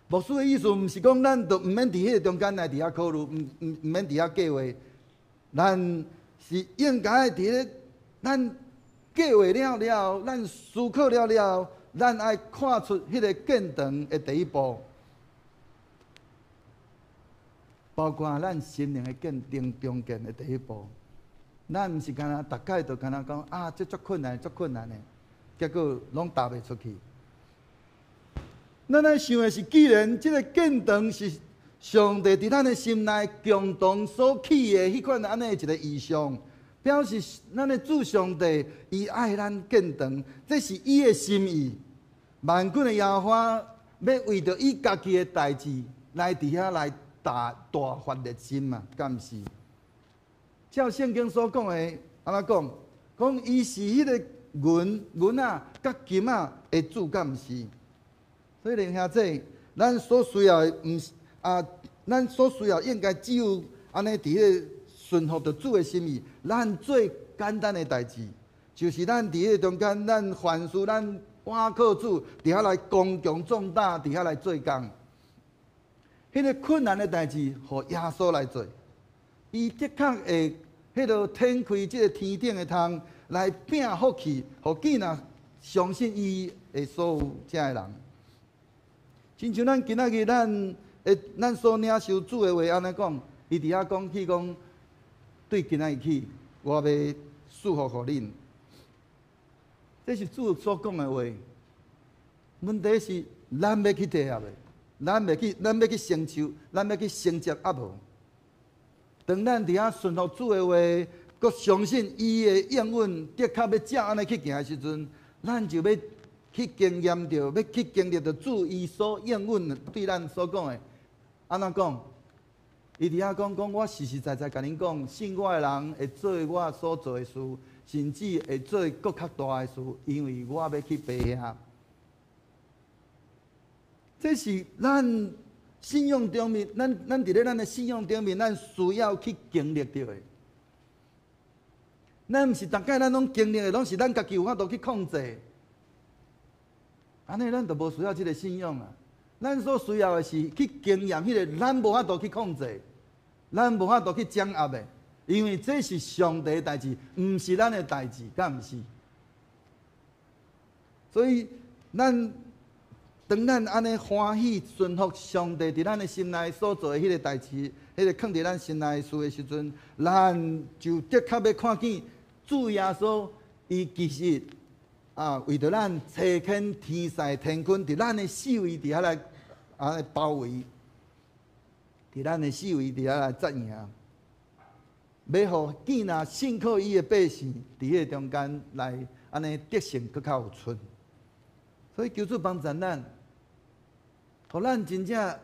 牧師的意思毋是講咱就毋免佇彼个中間來佇遐考慮，毋免佇遐計劃，咱是應該佇咧咱計劃了了，咱思考了了，咱愛跨出彼个建堂的第一步，包括咱心靈的建定重建的第一步。咱毋是干焦逐擺就干焦講啊，這足困難，足困難的，結果攏踏袂出去。咱愛想的是，既然這个建堂是上帝佇咱的心內共同所起的彼款按呢一个異象，表示咱的主上帝伊愛咱建堂，這是伊的心意。萬軍的耶和華欲為著伊家己的代誌來佇遐來大大發熱心嘛，敢毋是？照聖經所講的，按怎講？講伊是彼个銀銀仔佮金仔的主，敢毋是？所以，弟兄姊，咱所需要的，毋是啊，咱所需要應該只有按呢佇彼个順服著主的心意。咱最簡單的代誌，就是咱佇彼个中間，咱凡事咱倚靠主，佇遐來剛強壯膽，佇遐來做工。彼个困難的代誌，予耶穌來做，伊的確會彼落展開這个天頂的窗來摒福氣，予見若相信伊的所有遮的人。親像咱今仔日咱會咱所領受主的話按呢講，伊佇遐講起講，對今仔日起，我欲賜福予恁。這是主所講的話。問題是，咱欲去體驗的，咱欲去承受，咱欲去承接抑無？當咱佇遐順服主的話，閣相信伊的應允，的確欲照按呢去行的時陣，咱就欲去經驗著，欲去經歷著主伊所應允對咱所講的，按怎講？伊佇遐講講，我實實在在共恁講，信我的人會做我所做的事，甚至會做閣較大的事，因為我欲去父遐。這是咱信仰中面，咱佇咧咱的信仰中面，咱需要去經歷著的。咱毋是逐擺咱攏經歷的，攏是咱家己有法度去控制。按呢，咱就無需要這个信仰啊！咱所需要的是去經驗彼个，咱無法度去控制，咱無法度去掌握的，因為這是上帝的代誌，毋是咱的代誌，敢毋是？所以，咱當咱按呢歡喜順服上帝佇咱的心內所做的彼个代誌，彼个囥佇咱心內事的時陣，咱就的確欲看見主耶穌，伊其實啊，為著咱差遣天使天軍佇咱的四圍佇遐來啊包圍，佇咱的四圍佇遐來紮營，欲予見若信靠伊的百姓佇彼個中間來按呢得勝，閣較有出。所以求主幫助咱，予咱真正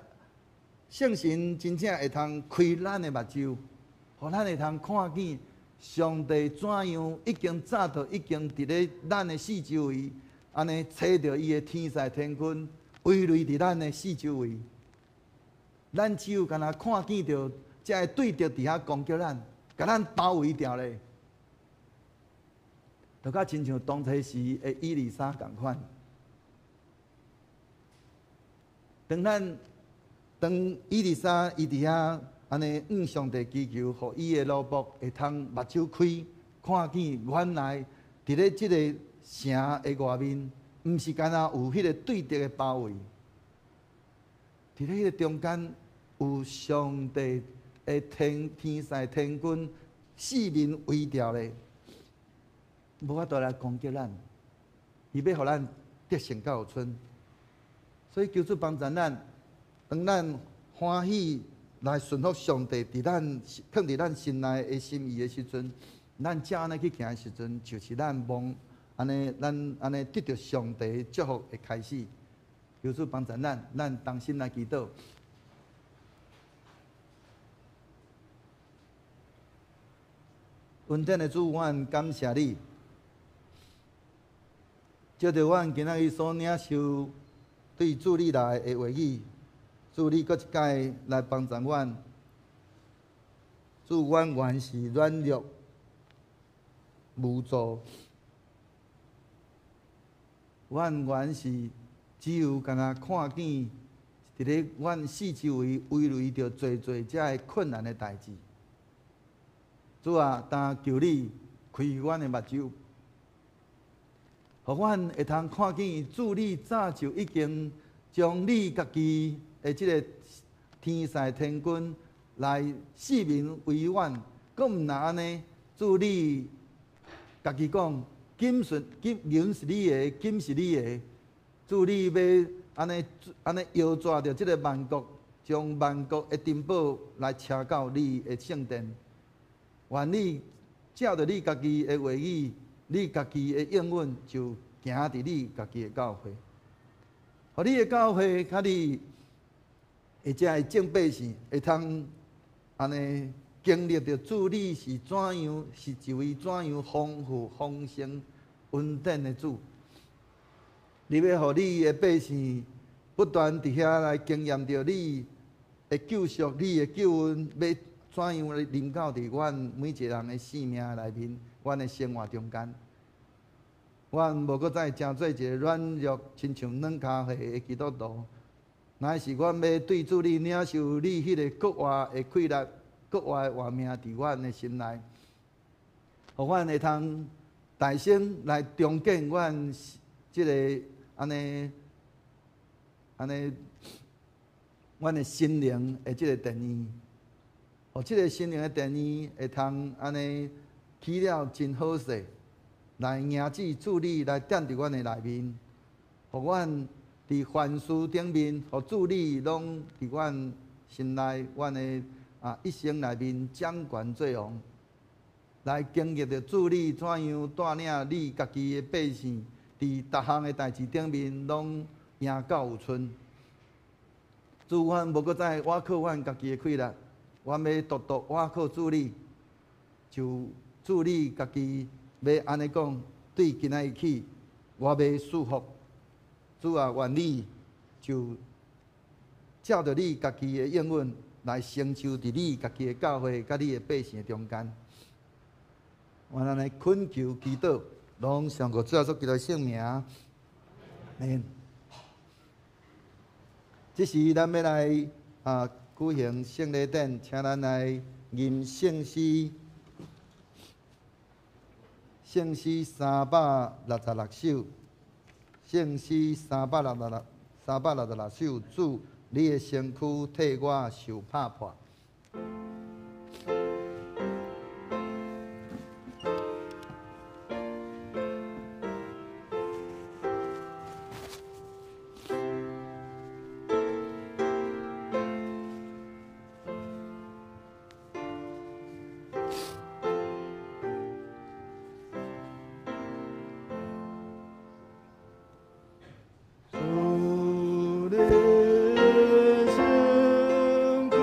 聖神真正會通開咱的目睭，予咱會通看見上帝怎樣已經早就已經佇咧咱的四周圍，按呢差著伊的天使天軍圍圍佇咱的四周圍。咱只有干焦看見著，這个對敵佇遐攻擊咱，共咱包圍著咧，就較親像當初時的以利沙仝款。當咱當以利沙伊佇遐按呢向上帝祈求，予伊的奴僕會通目睭開，看見原來佇咧這个城的外面，毋是干焦有彼个對敵的包圍。佇咧彼个中間有上帝的天使天軍四面圍著咧，無法度來攻擊咱，伊欲予咱得勝較有賰。所以求主幫助咱，當咱歡喜來順服上帝佇咱囥佇咱心內的心意的時陣，咱才按呢去行的時陣，就是咱望按呢，咱按呢得著上帝祝福的開始。求主幫助咱，咱同心來祈禱。恩典的主，阮感謝你，藉著阮今仔日所領受對主你來的話語，主你閣一擺來幫助阮。主，阮原是軟弱無助，阮原是只有干焦看見佇咧阮四周圍圍圍著濟濟遮个困難的代誌。主啊，但求你開阮的目睭，予阮會通看見主你早就已經將你家己的這个天使天軍來四面圍阮，閣毋若按呢，主你家己講，金是金，銀是你的，金是你的，主你欲按呢按呢搖逝著這个萬國，將萬國的珍寶來車到你的聖殿。願你照著你家己的話語，你家己的應允，就行佇你家己的教會，予你的教會佮你的遮个眾百姓會通按呢經歷著主你是怎樣，是一位怎樣豐富豐盛恩典的主。你欲予你的百姓不斷佇遐來經驗著你的救贖，你的救恩，欲怎樣來臨到佇阮每一個人的生命內面，阮的生活中間，阮無閣再成做一个軟弱，親像軟跤皮的基督徒，乃是阮欲對主你領受你彼个閣活的氣力、閣活的活命佇阮的心內，予阮會通大聲來重建阮這个按呢按呢，阮的心靈的這个殿院。予這个心靈的殿院會通按呢起了真好勢，來迎接主你來踮佇阮的內面，予阮佇凡事頂面，予主你攏佇阮心內，阮的一生內面掌權做王，來經歷著主你怎樣帶領你家己的百姓，佇逐項的代誌頂面攏贏到有賰。主，阮無閣再倚靠阮家己的氣力。阮欲獨獨倚靠主你，就主你家己欲按呢講，對今仔日起，我欲賜福。主啊，願你就照著你家己的應允來成就佇你家己的教會佮你的百姓的中間。阮按呢懇求祈禱，攏上過主耶穌基督的聖名。阿們。這時咱欲來舉行聖禮典，請咱來吟聖詩，聖詩366首，聖詩366，366首，主，你的身軀替我受拍破。主的身軀。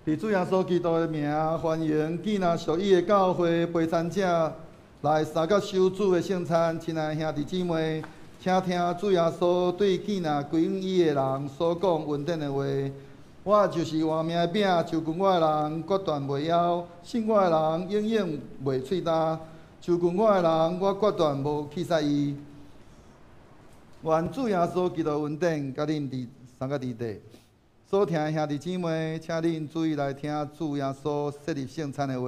佇主耶穌基督的名，歡迎見那屬伊的教會陪餐者來相佮守主的聖餐。親愛兄弟姊妹，請聽主耶穌對見那歸向伊的人所講恩典的話。我就是活命的餅，就近我的人決斷袂枵；信我的人永遠袂喙焦。就近我的人，我決斷無棄殺伊。願主耶穌基督恩典，佮恁佇三個佇底。所聽的兄弟姊妹，請恁注意來聽主耶穌設立聖餐的話，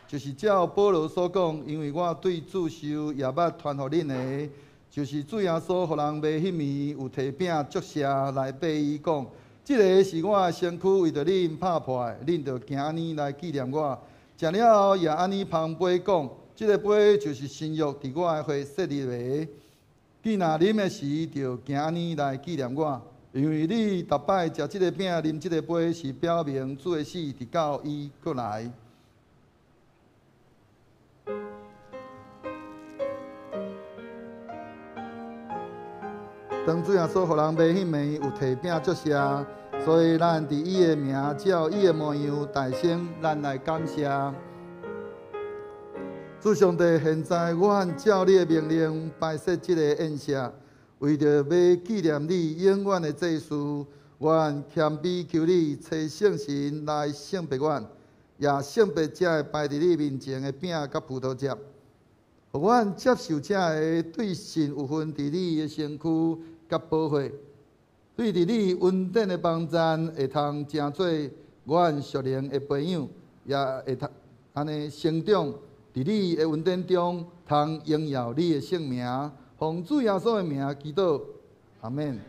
就是照保羅所講，因為我對主受也捌傳予恁的，就是主耶穌予人賣彼暝，有提餅祝謝來擘伊講：這个是我的身軀，為著恁拍破的，恁著行按呢來紀念我。食了後也按呢捧杯講：這个杯就是新約佇我的血設立的。既若啉的時，就行按呢來紀念我。因為你逐擺食這个餅、啉這个杯，是表明主的死，直到伊閣來。當主耶穌予人賣彼暝，有提餅祝謝，所以咱佇伊的名，照伊的模樣大聲，咱來感謝。主上帝，現在阮照你的命令擺設這个宴席。為著欲紀念你永遠的祭事，阮謙卑求你，差聖神來聖別阮，也聖別這个擺佇你面前的餅佮葡萄汁，予阮接受這个對神有份佇你的身軀佮寶血，對佇你恩典的幫贊，會通成做阮屬靈的培養，也會通按呢成長佇你的恩典中，通榮耀你的聖名。奉主耶穌的名祈禱，阿們。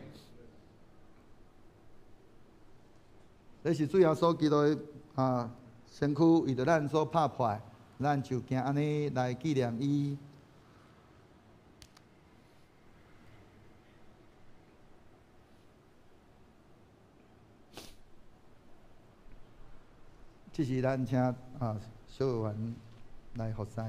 這是主耶穌基督的身軀，為著咱所拍破，咱就行按呢來紀念伊。這是咱請小委員來服侍。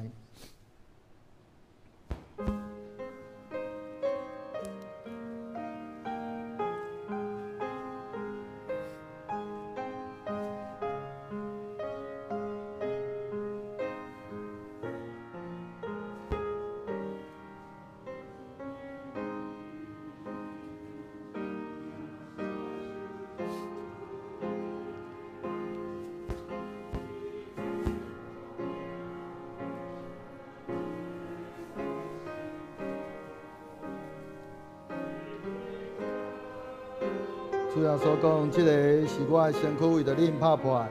主耶穌講：這个是我的身軀，為著恁拍破，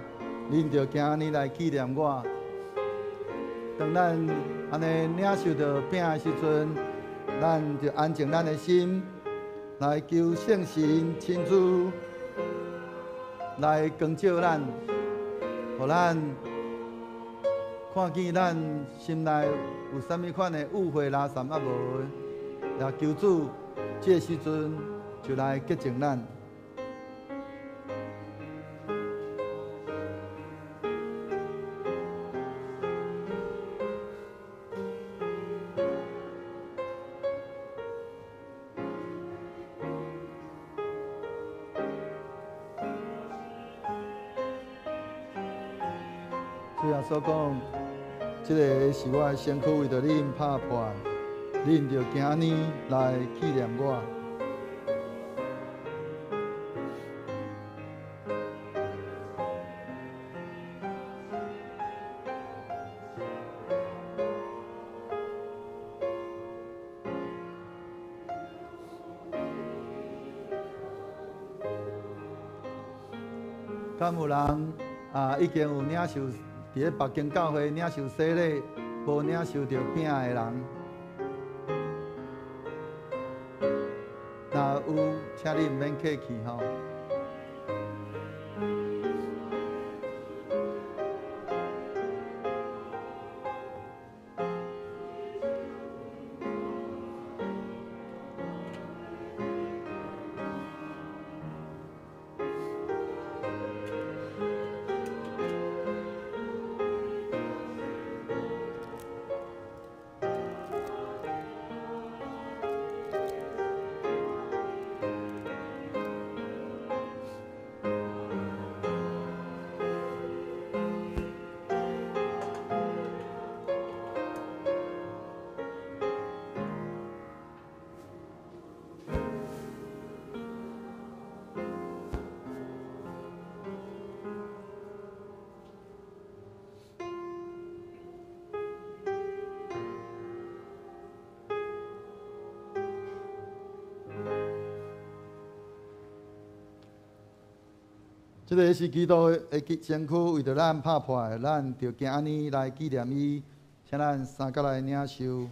恁著行按呢來紀念我。當咱按呢領受著餅的時陣，咱就安靜咱的心，來求聖神親自來光照咱，予咱看見咱心內有啥物款的誤會、垃圾猶無的，也求主這个時陣就來潔淨咱。主耶穌講：這个是我的身軀，為著恁拍破，恁就行按呢來紀念我。敢有人已經有領受？佇咧北京教會領受洗禮，無領受著餅的人，若有，請你毋免客氣吼。這个是基督的身躯，為著咱拍破的，咱就行按呢來紀念伊，請咱三角來領受。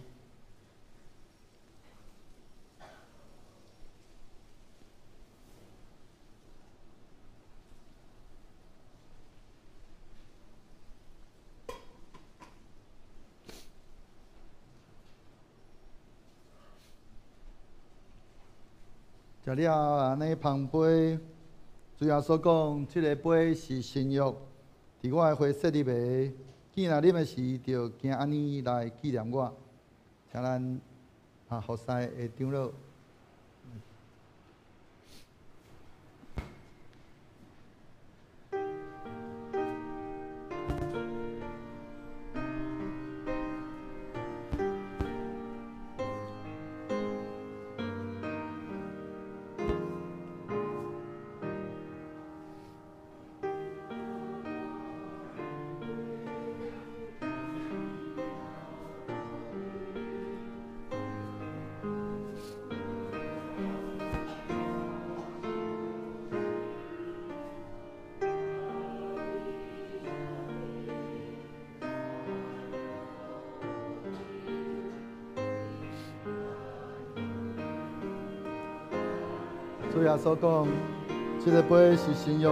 食了按呢捧杯，主耶穌講：這个杯是新約，佇我的血設立的。既若啉的時，就行按呢來紀念我。請咱服侍的長老。主耶穌講：這个杯是新約，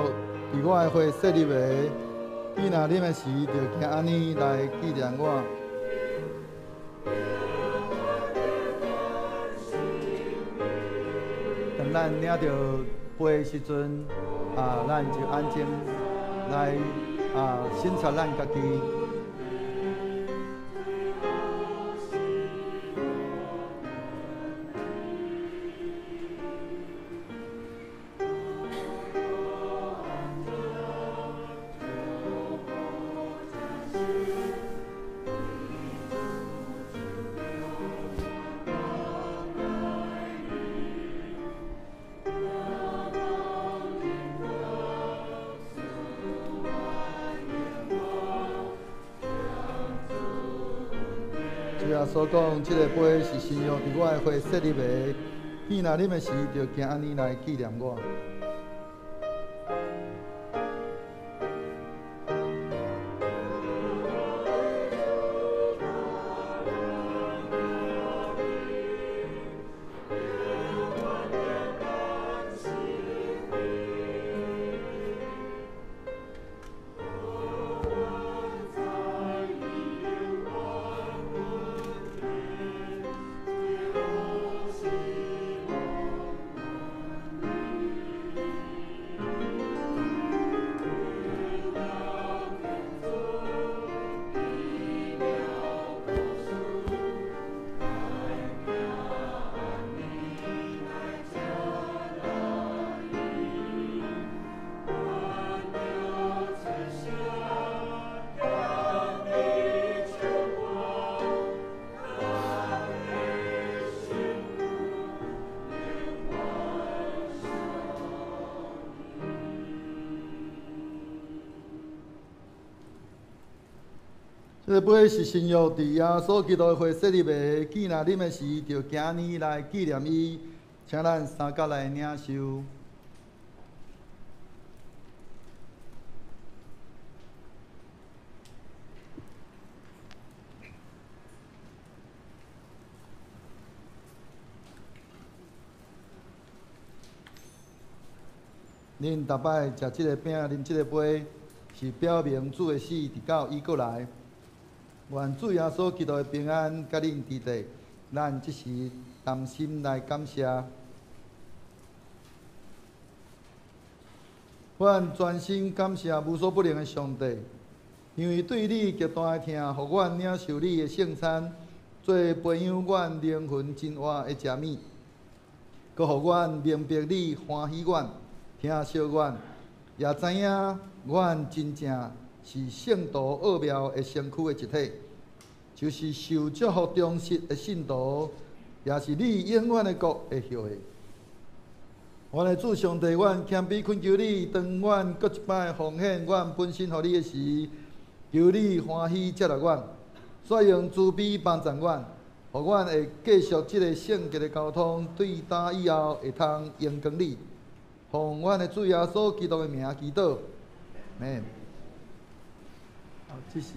佇我的血設立的。你若啉的時，就行按呢來紀念我。當咱領著杯的時陣，咱就安靜來省察咱家己。所講，這个杯是新約，佇我的血設立的。你若啉的時，就行按呢來紀念我。這个杯是新約，佇耶穌基督的血設立的。既若啉的時，就行按呢來紀念伊，請咱三角來領受。恁逐擺食這个餅，啉這個杯，是表明主的死，直到伊閣來。願主耶穌基督的平安佮恁佇底，咱這時同心來感謝。阮全心感謝無所不能的上帝，因為對你極大的疼，予阮領受你的聖餐，做培養阮靈魂真活的食物，閣予阮明白你歡喜阮、疼惜阮，也知影阮真正是聖徒奧妙的身軀的一體，就是受祝福忠實的信徒，也是你永遠的國的後裔。我的主上帝，阮謙卑懇求你，當阮閣一擺奉獻阮本身予你的時，求你歡喜接納阮，煞用慈悲幫助阮，予阮會繼續這个聖潔的交通，對今以後會通榮光你。奉阮的主耶穌基督的名祈禱，阿們。這時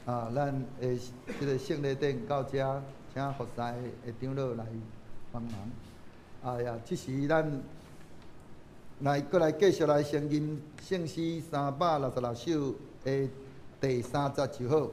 啊，咱的這个聖禮典到遮，請服侍的長老來幫忙。哎呀，這時咱來閣來繼續來承認聖詩366首的第三節就好。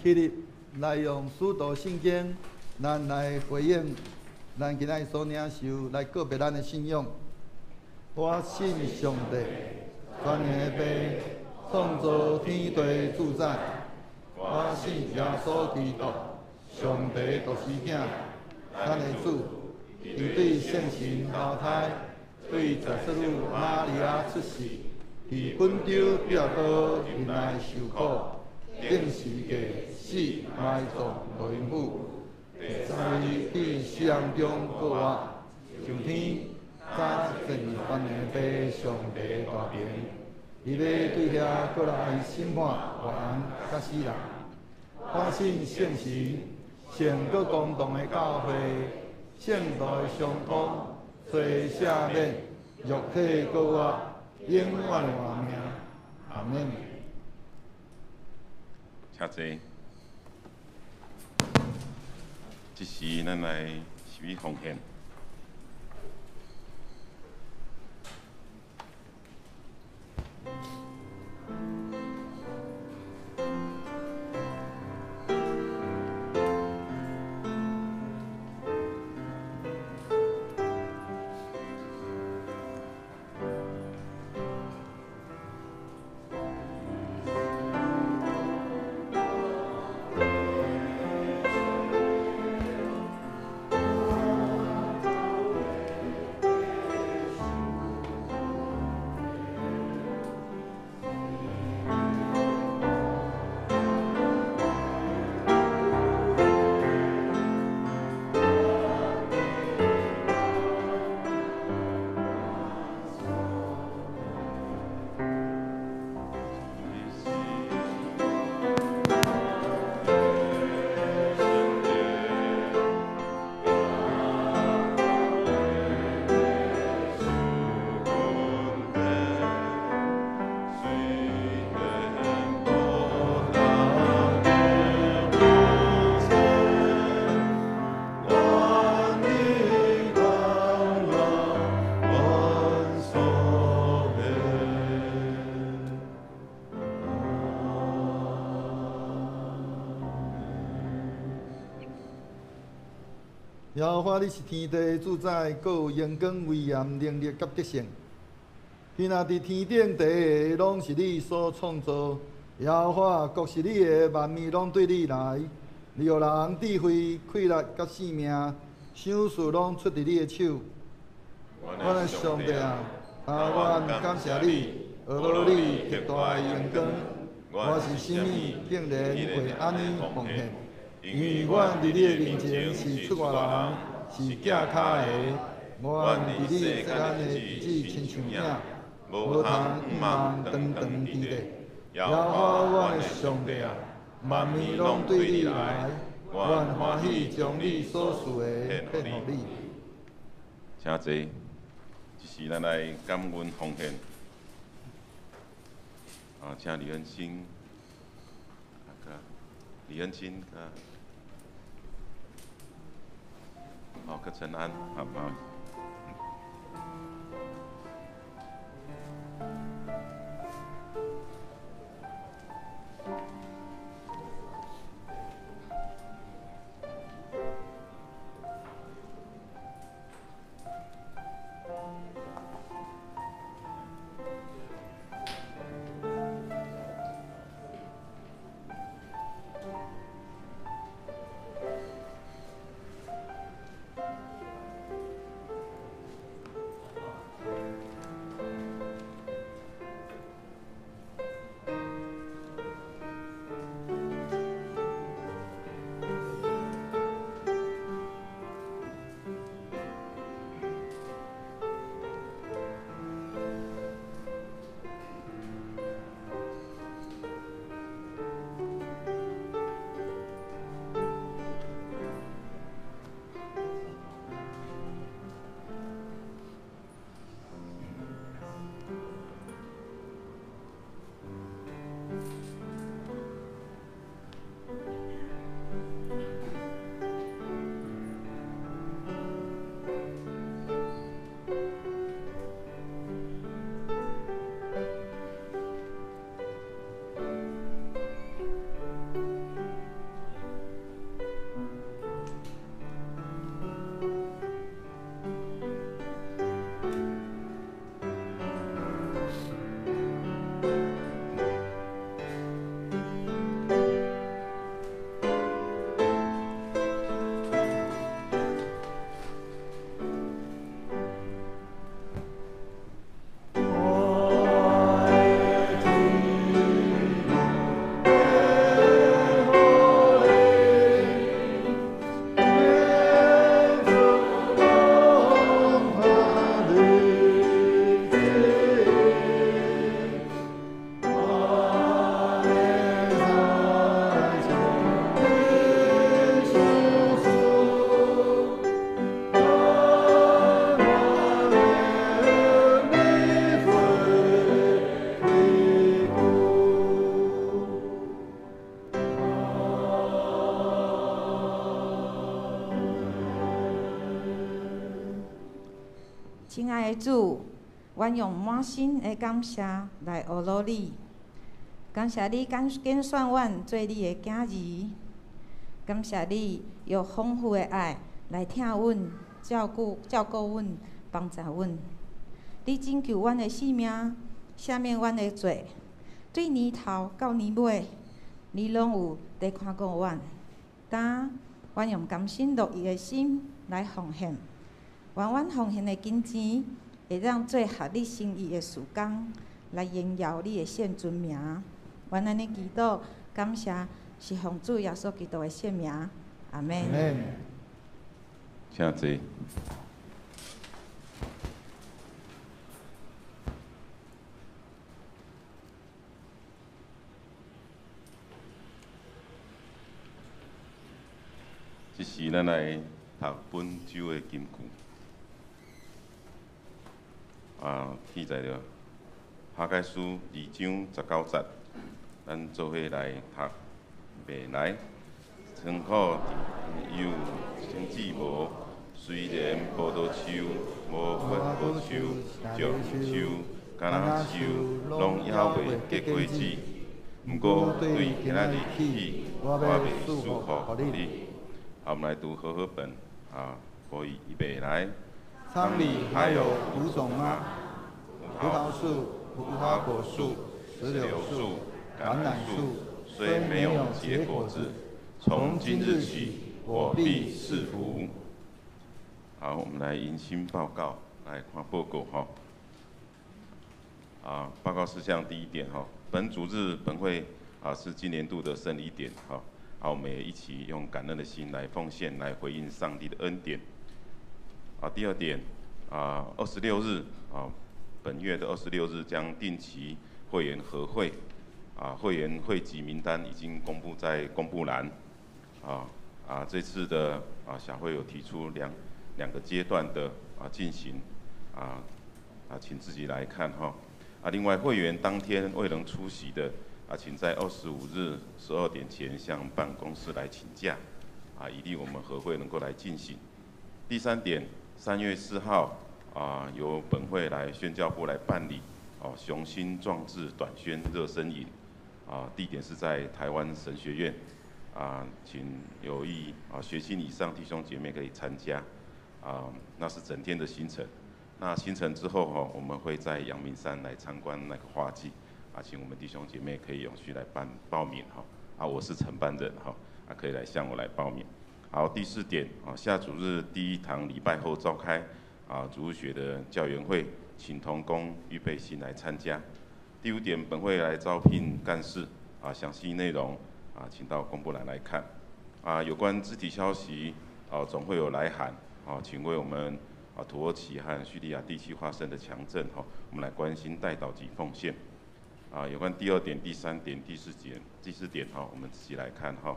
起立，來用使徒信經，咱來回應咱今仔所領受，來告別咱的信仰。我信上帝，全能的父，創造天地主宰。我信耶穌基督，上帝獨生子，咱的主，伊對聖神投胎，對十四女瑪利亞出世，佇本丟彼拉多忍耐受苦。釘十架死埋葬落陰府，第三日佇死人中復活，上天，早進全能的父上帝大能，伊欲對遐閣來審判活人佮死人。我信聖神，聖閣公同的教會，聖徒的相通，罪赦免，肉體閣活，永遠活命。阿們。請坐。這時，咱來受伊奉獻。耶和華，你是天地的主宰，閣有榮光、威嚴、能力佮得勝。天若佇天頂地下，攏是你所創造。耶和華，國是你的，萬物攏對你來。你予人智慧、氣力佮性命，賞賜攏出佇你的手。阮的上帝啊，啊，阮感謝你，阿羅你極大的榮光。我是啥物，竟然會按呢奉獻？因為阮佇你的面前是出外人，是寄跤的。阮佇你世間的日子親像影，無通向望長長久久。耶和華阮的上帝啊，萬物攏對你來，阮歡喜將你所賜的獻予你。請坐，這時咱來感恩奉獻。啊，請李恩清，啊，李恩清，啊，好，柯承安，好不好？親愛的主，阮用滿心的感謝來阿羅你，感謝你揀選阮做你的囝兒，感謝你用豐富的愛來疼阮、照顧阮、幫助阮。你拯救阮的性命，赦免阮的罪，對年頭到年尾，你攏有佇看顧阮。今阮用甘心樂意的心來奉獻。願阮奉獻的金錢，會當做合你心意的事工，來榮耀你的聖尊名。阮按呢祈禱，感謝是奉主耶穌基督的聖名。阿們。請坐。這時，咱來讀本週的金句。啊，記載著哈該書2章19節，咱做伙來讀。未來倉庫有生子無？雖然葡萄樹、無花果樹、橡樹、橄欖樹攏猶未結果子，毋過對今仔日起，我欲賜福予你。好，我們來讀和合本啊，可以預備來。倉裡還有穀種嗎？葡萄樹、無花果樹、石榴樹、橄欖樹，雖沒有結果子，從今日起，我必賜福。好，我們來迎新報告，來看報告哈。啊，報告事項第一點哈，本主日本會啊是今年度的勝利點哈。好，我們也一起用感恩的心來奉獻，來回應上帝的恩典。啊，第二點，啊，26日啊，本月的26日將定期會員合會，啊，會員會籍名單已經公布在公布欄，啊，這次的啊小會有提出兩個階段的啊進行，啊，請自己來看哈。啊，另外會員當天未能出席的，啊，請在25日12點前向辦公室來請假，啊，以利我們合會能夠來進行。第三點，3月4號，啊，由本會來宣教部來辦理，哦，雄心壯志短宣熱身營，啊，地點是在台灣神學院，啊，請有意啊學青以上弟兄姐妹可以參加，啊，那是整天的行程。那行程之後哈，我們會在陽明山來參觀那個花季，啊，請我們弟兄姐妹可以踴躍來辦報名哈，啊，我是承辦人哈，啊，可以來向我來報名。好，第四點啊，下主日第一堂禮拜後召開啊主日學的教員會，請同工預備心來參加。第五點，本會來招聘幹事，啊，詳細內容啊，請到公布欄來看。啊，有關肢體消息啊，總會有來函，啊，請為我們啊土耳其和敘利亞地區發生的強震哈，我們來關心代禱及奉獻。啊，有關第二點、第三點、第四點、第四點哈，我們自己來看哈。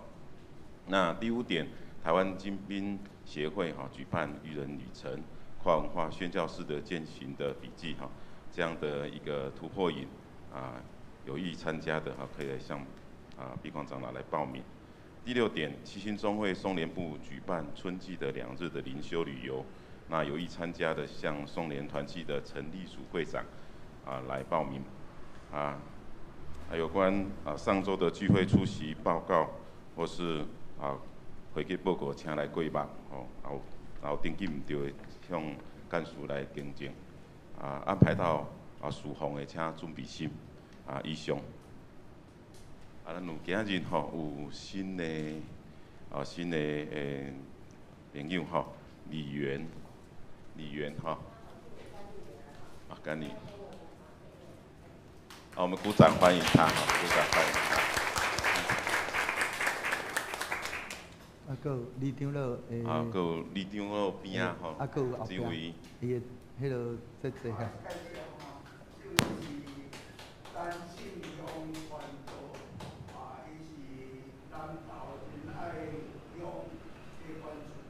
那第五點，台灣精兵協會哈舉辦愚人旅程、跨文化宣教士的踐行的筆記哈，這樣的一個突破營啊，有意參加的哈，可以來向啊畢光長老來報名。第六點，七星中會松聯部舉辦春季的2日的靈修旅遊，那有意參加的向松聯團契的陳立淑會長啊來報名。啊，還有關啊上週的聚會出席報告，或是啊會計報告，請來過目吼，然後登記毋對的，向幹事來更正。啊，安排到啊侍奉的，請準備心。啊，以上。啊，咱有今日吼有新的朋友吼，李元，李元吼，啊，甘你。好，我們鼓掌歡迎他，鼓掌歡迎他。啊，閣有李長老的。啊，閣有李長老邊仔吼。啊，閣有後壁，伊的彼個姐姐哈。陳信雄傳道，啊，伊是南投仁愛鄉的原住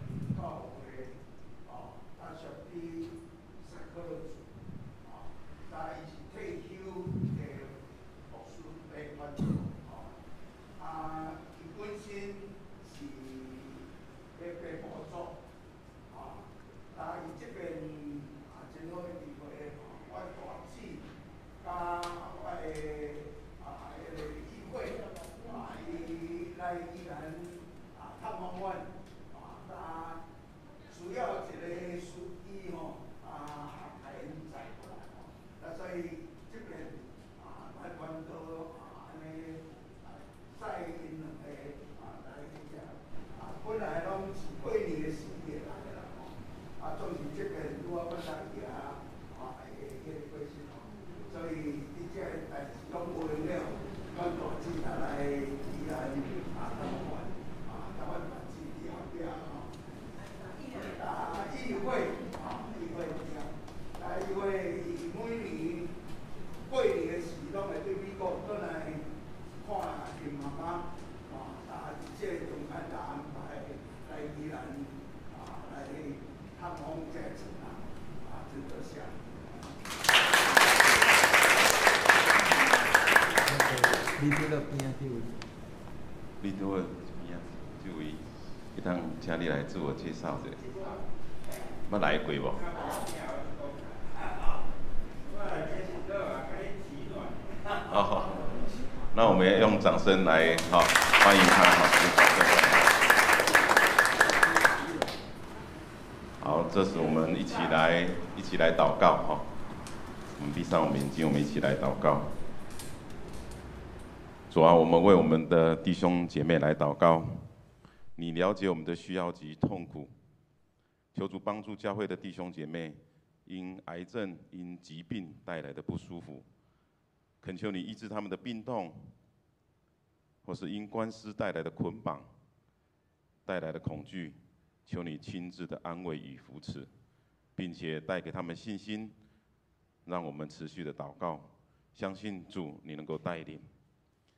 民教會，哦，啊屬於薩克族，啊，但伊是退休的牧師的傳道，哦，啊，伊本身是咧白埔族，啊，但伊這邊啊真好的機會，我大姊佮我的啊彼个議會，啊，伊來宜蘭啊探望阮，啊，啊需要一個司機吼，啊，共𪜶載過來吼，啊，所以這邊啊來傳道啊按呢啊載𪜶兩个啊來遮，啊，本來攏是過年的時會來啦吼，啊，總是這邊拄仔阮來行啊會彼个過身吼，所以佇這個代誌攏有閒了，阮大姊也來宜蘭啊探望阮，啊，佮阮大姊佇後壁吼。啊，議會啊，議會對，啊，議會伊每年過年的時，攏會對美國轉來看𪜶媽媽，啊，佇這個中間就安排來宜蘭啊來探訪這個村啊，啊，真多謝。李長老邊仔這位。李長老邊仔這位，會當請你來自我介紹者。捌來過無？哦，那我們用掌聲來好歡迎他，好，用掌聲歡迎。好，這時我們一起來禱告哈。我們閉上我們眼睛，我們一起來禱告。主啊，我們為我們的弟兄姐妹來禱告。你了解我們的需要及痛苦，求主幫助教會的弟兄姐妹，因癌症、因疾病帶來的不舒服，懇求你醫治他們的病痛，或是因官司帶來的捆綁、帶來的恐懼，求你親自的安慰與扶持，並且帶給他們信心，讓我們持續的禱告，相信主你能夠帶領。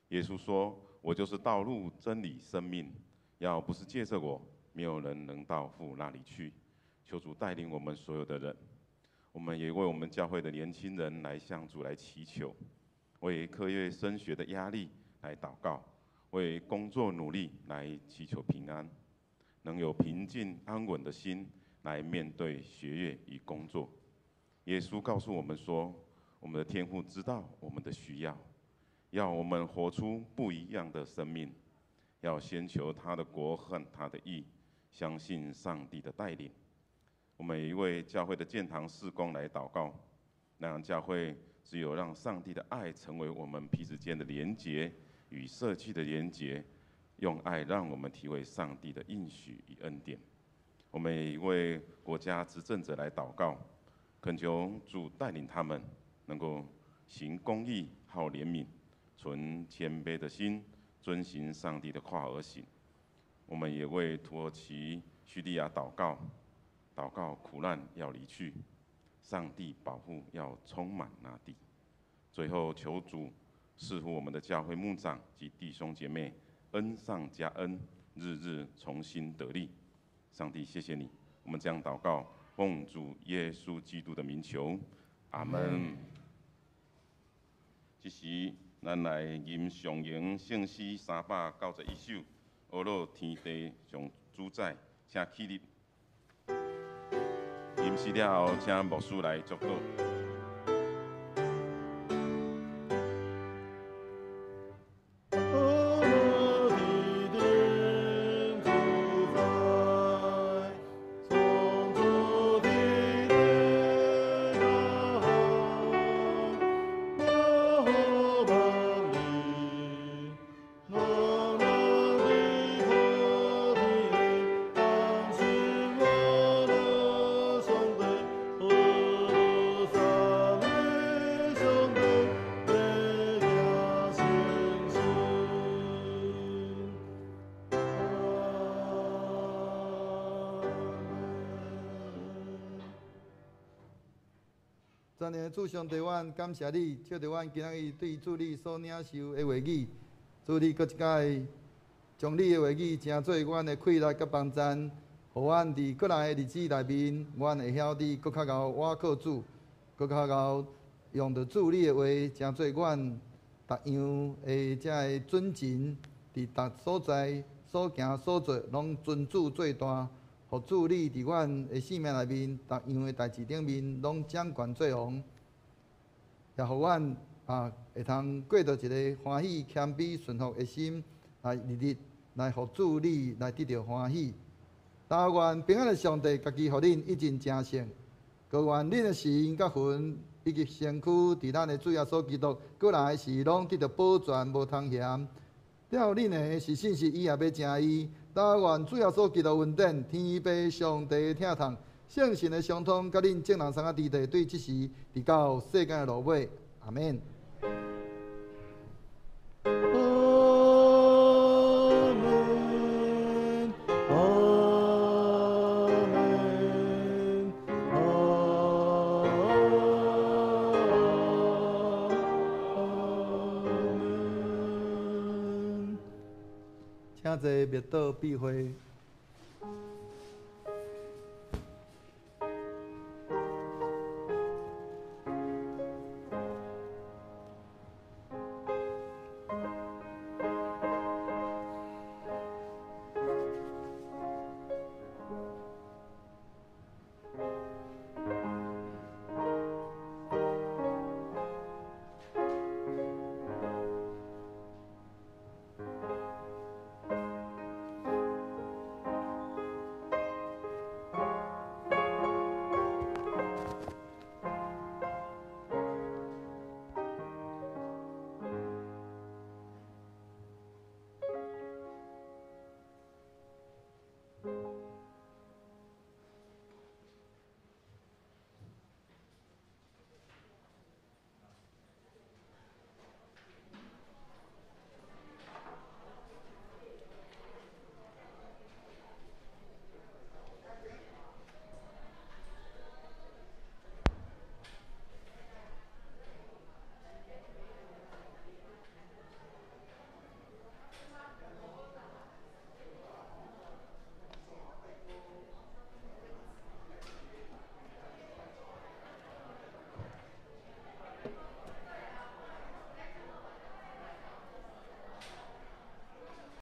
耶穌說：“我就是道路、真理、生命，要不是借著我，沒有人能到父那裡去。”求主帶領我們所有的人。我們也為我們教會的年輕人來向主來祈求，為課業升學的壓力來禱告，為工作努力來祈求平安，能有平靜安穩的心來面對學業與工作。耶穌告訴我們說，我們的天父知道我們的需要，要我們活出不一樣的生命，要先求他的國和他的義，相信上帝的帶領。我們也為教會的建堂事工來禱告，讓教會只有讓上帝的愛成為我們彼此間的連結與社區的連結，用愛讓我們體會上帝的應許與恩典。我們也為國家執政者來禱告，懇求主帶領他們能夠行公義、好憐憫、存謙卑的心，遵行上帝的話而行。我們也為土耳其、敘利亞禱告，禱告苦難要離去，上帝保護要充滿那地。最後求主賜福我們的教會牧長及弟兄姐妹，恩上加恩，日日重新得力。上帝，謝謝你，我們這樣禱告，奉主耶穌基督的名求，阿門。這時，咱來吟上榮聖詩391首，阿樂天地上主宰，請起立。吟詩了後，請牧師來祝禱。全能的主上帝，阮感謝你，借著阮今仔日對主你所領受的話語，主你閣一擺將你的話語成做阮的氣力佮幫贊，予阮佇過來的日子內面，阮會曉得閣較𠢕倚靠主，閣較𠢕用著主你的話，成做阮逐樣的這个準繩，佇逐所在所行所做，攏尊主最大。予主你佇阮的生命內面，逐樣的代誌頂面，攏掌權做王，也予阮會通過著一个歡喜、謙卑、順服的心，來日日來予主你來得著歡喜。但願平安的上帝，家己予恁一盡成聖，閣願恁的心佮魂以及身軀，佇咱的主耶穌基督閣來時，攏得著保全，無通嫌。了恁的是信實，伊也欲成伊。但願主耶穌基督恩典、天父上帝疼痛、聖神的相通，佮恁眾人三個弟弟，對這時直到世間的落尾，阿們。阿們，阿們，阿們。請坐，默禱閉會。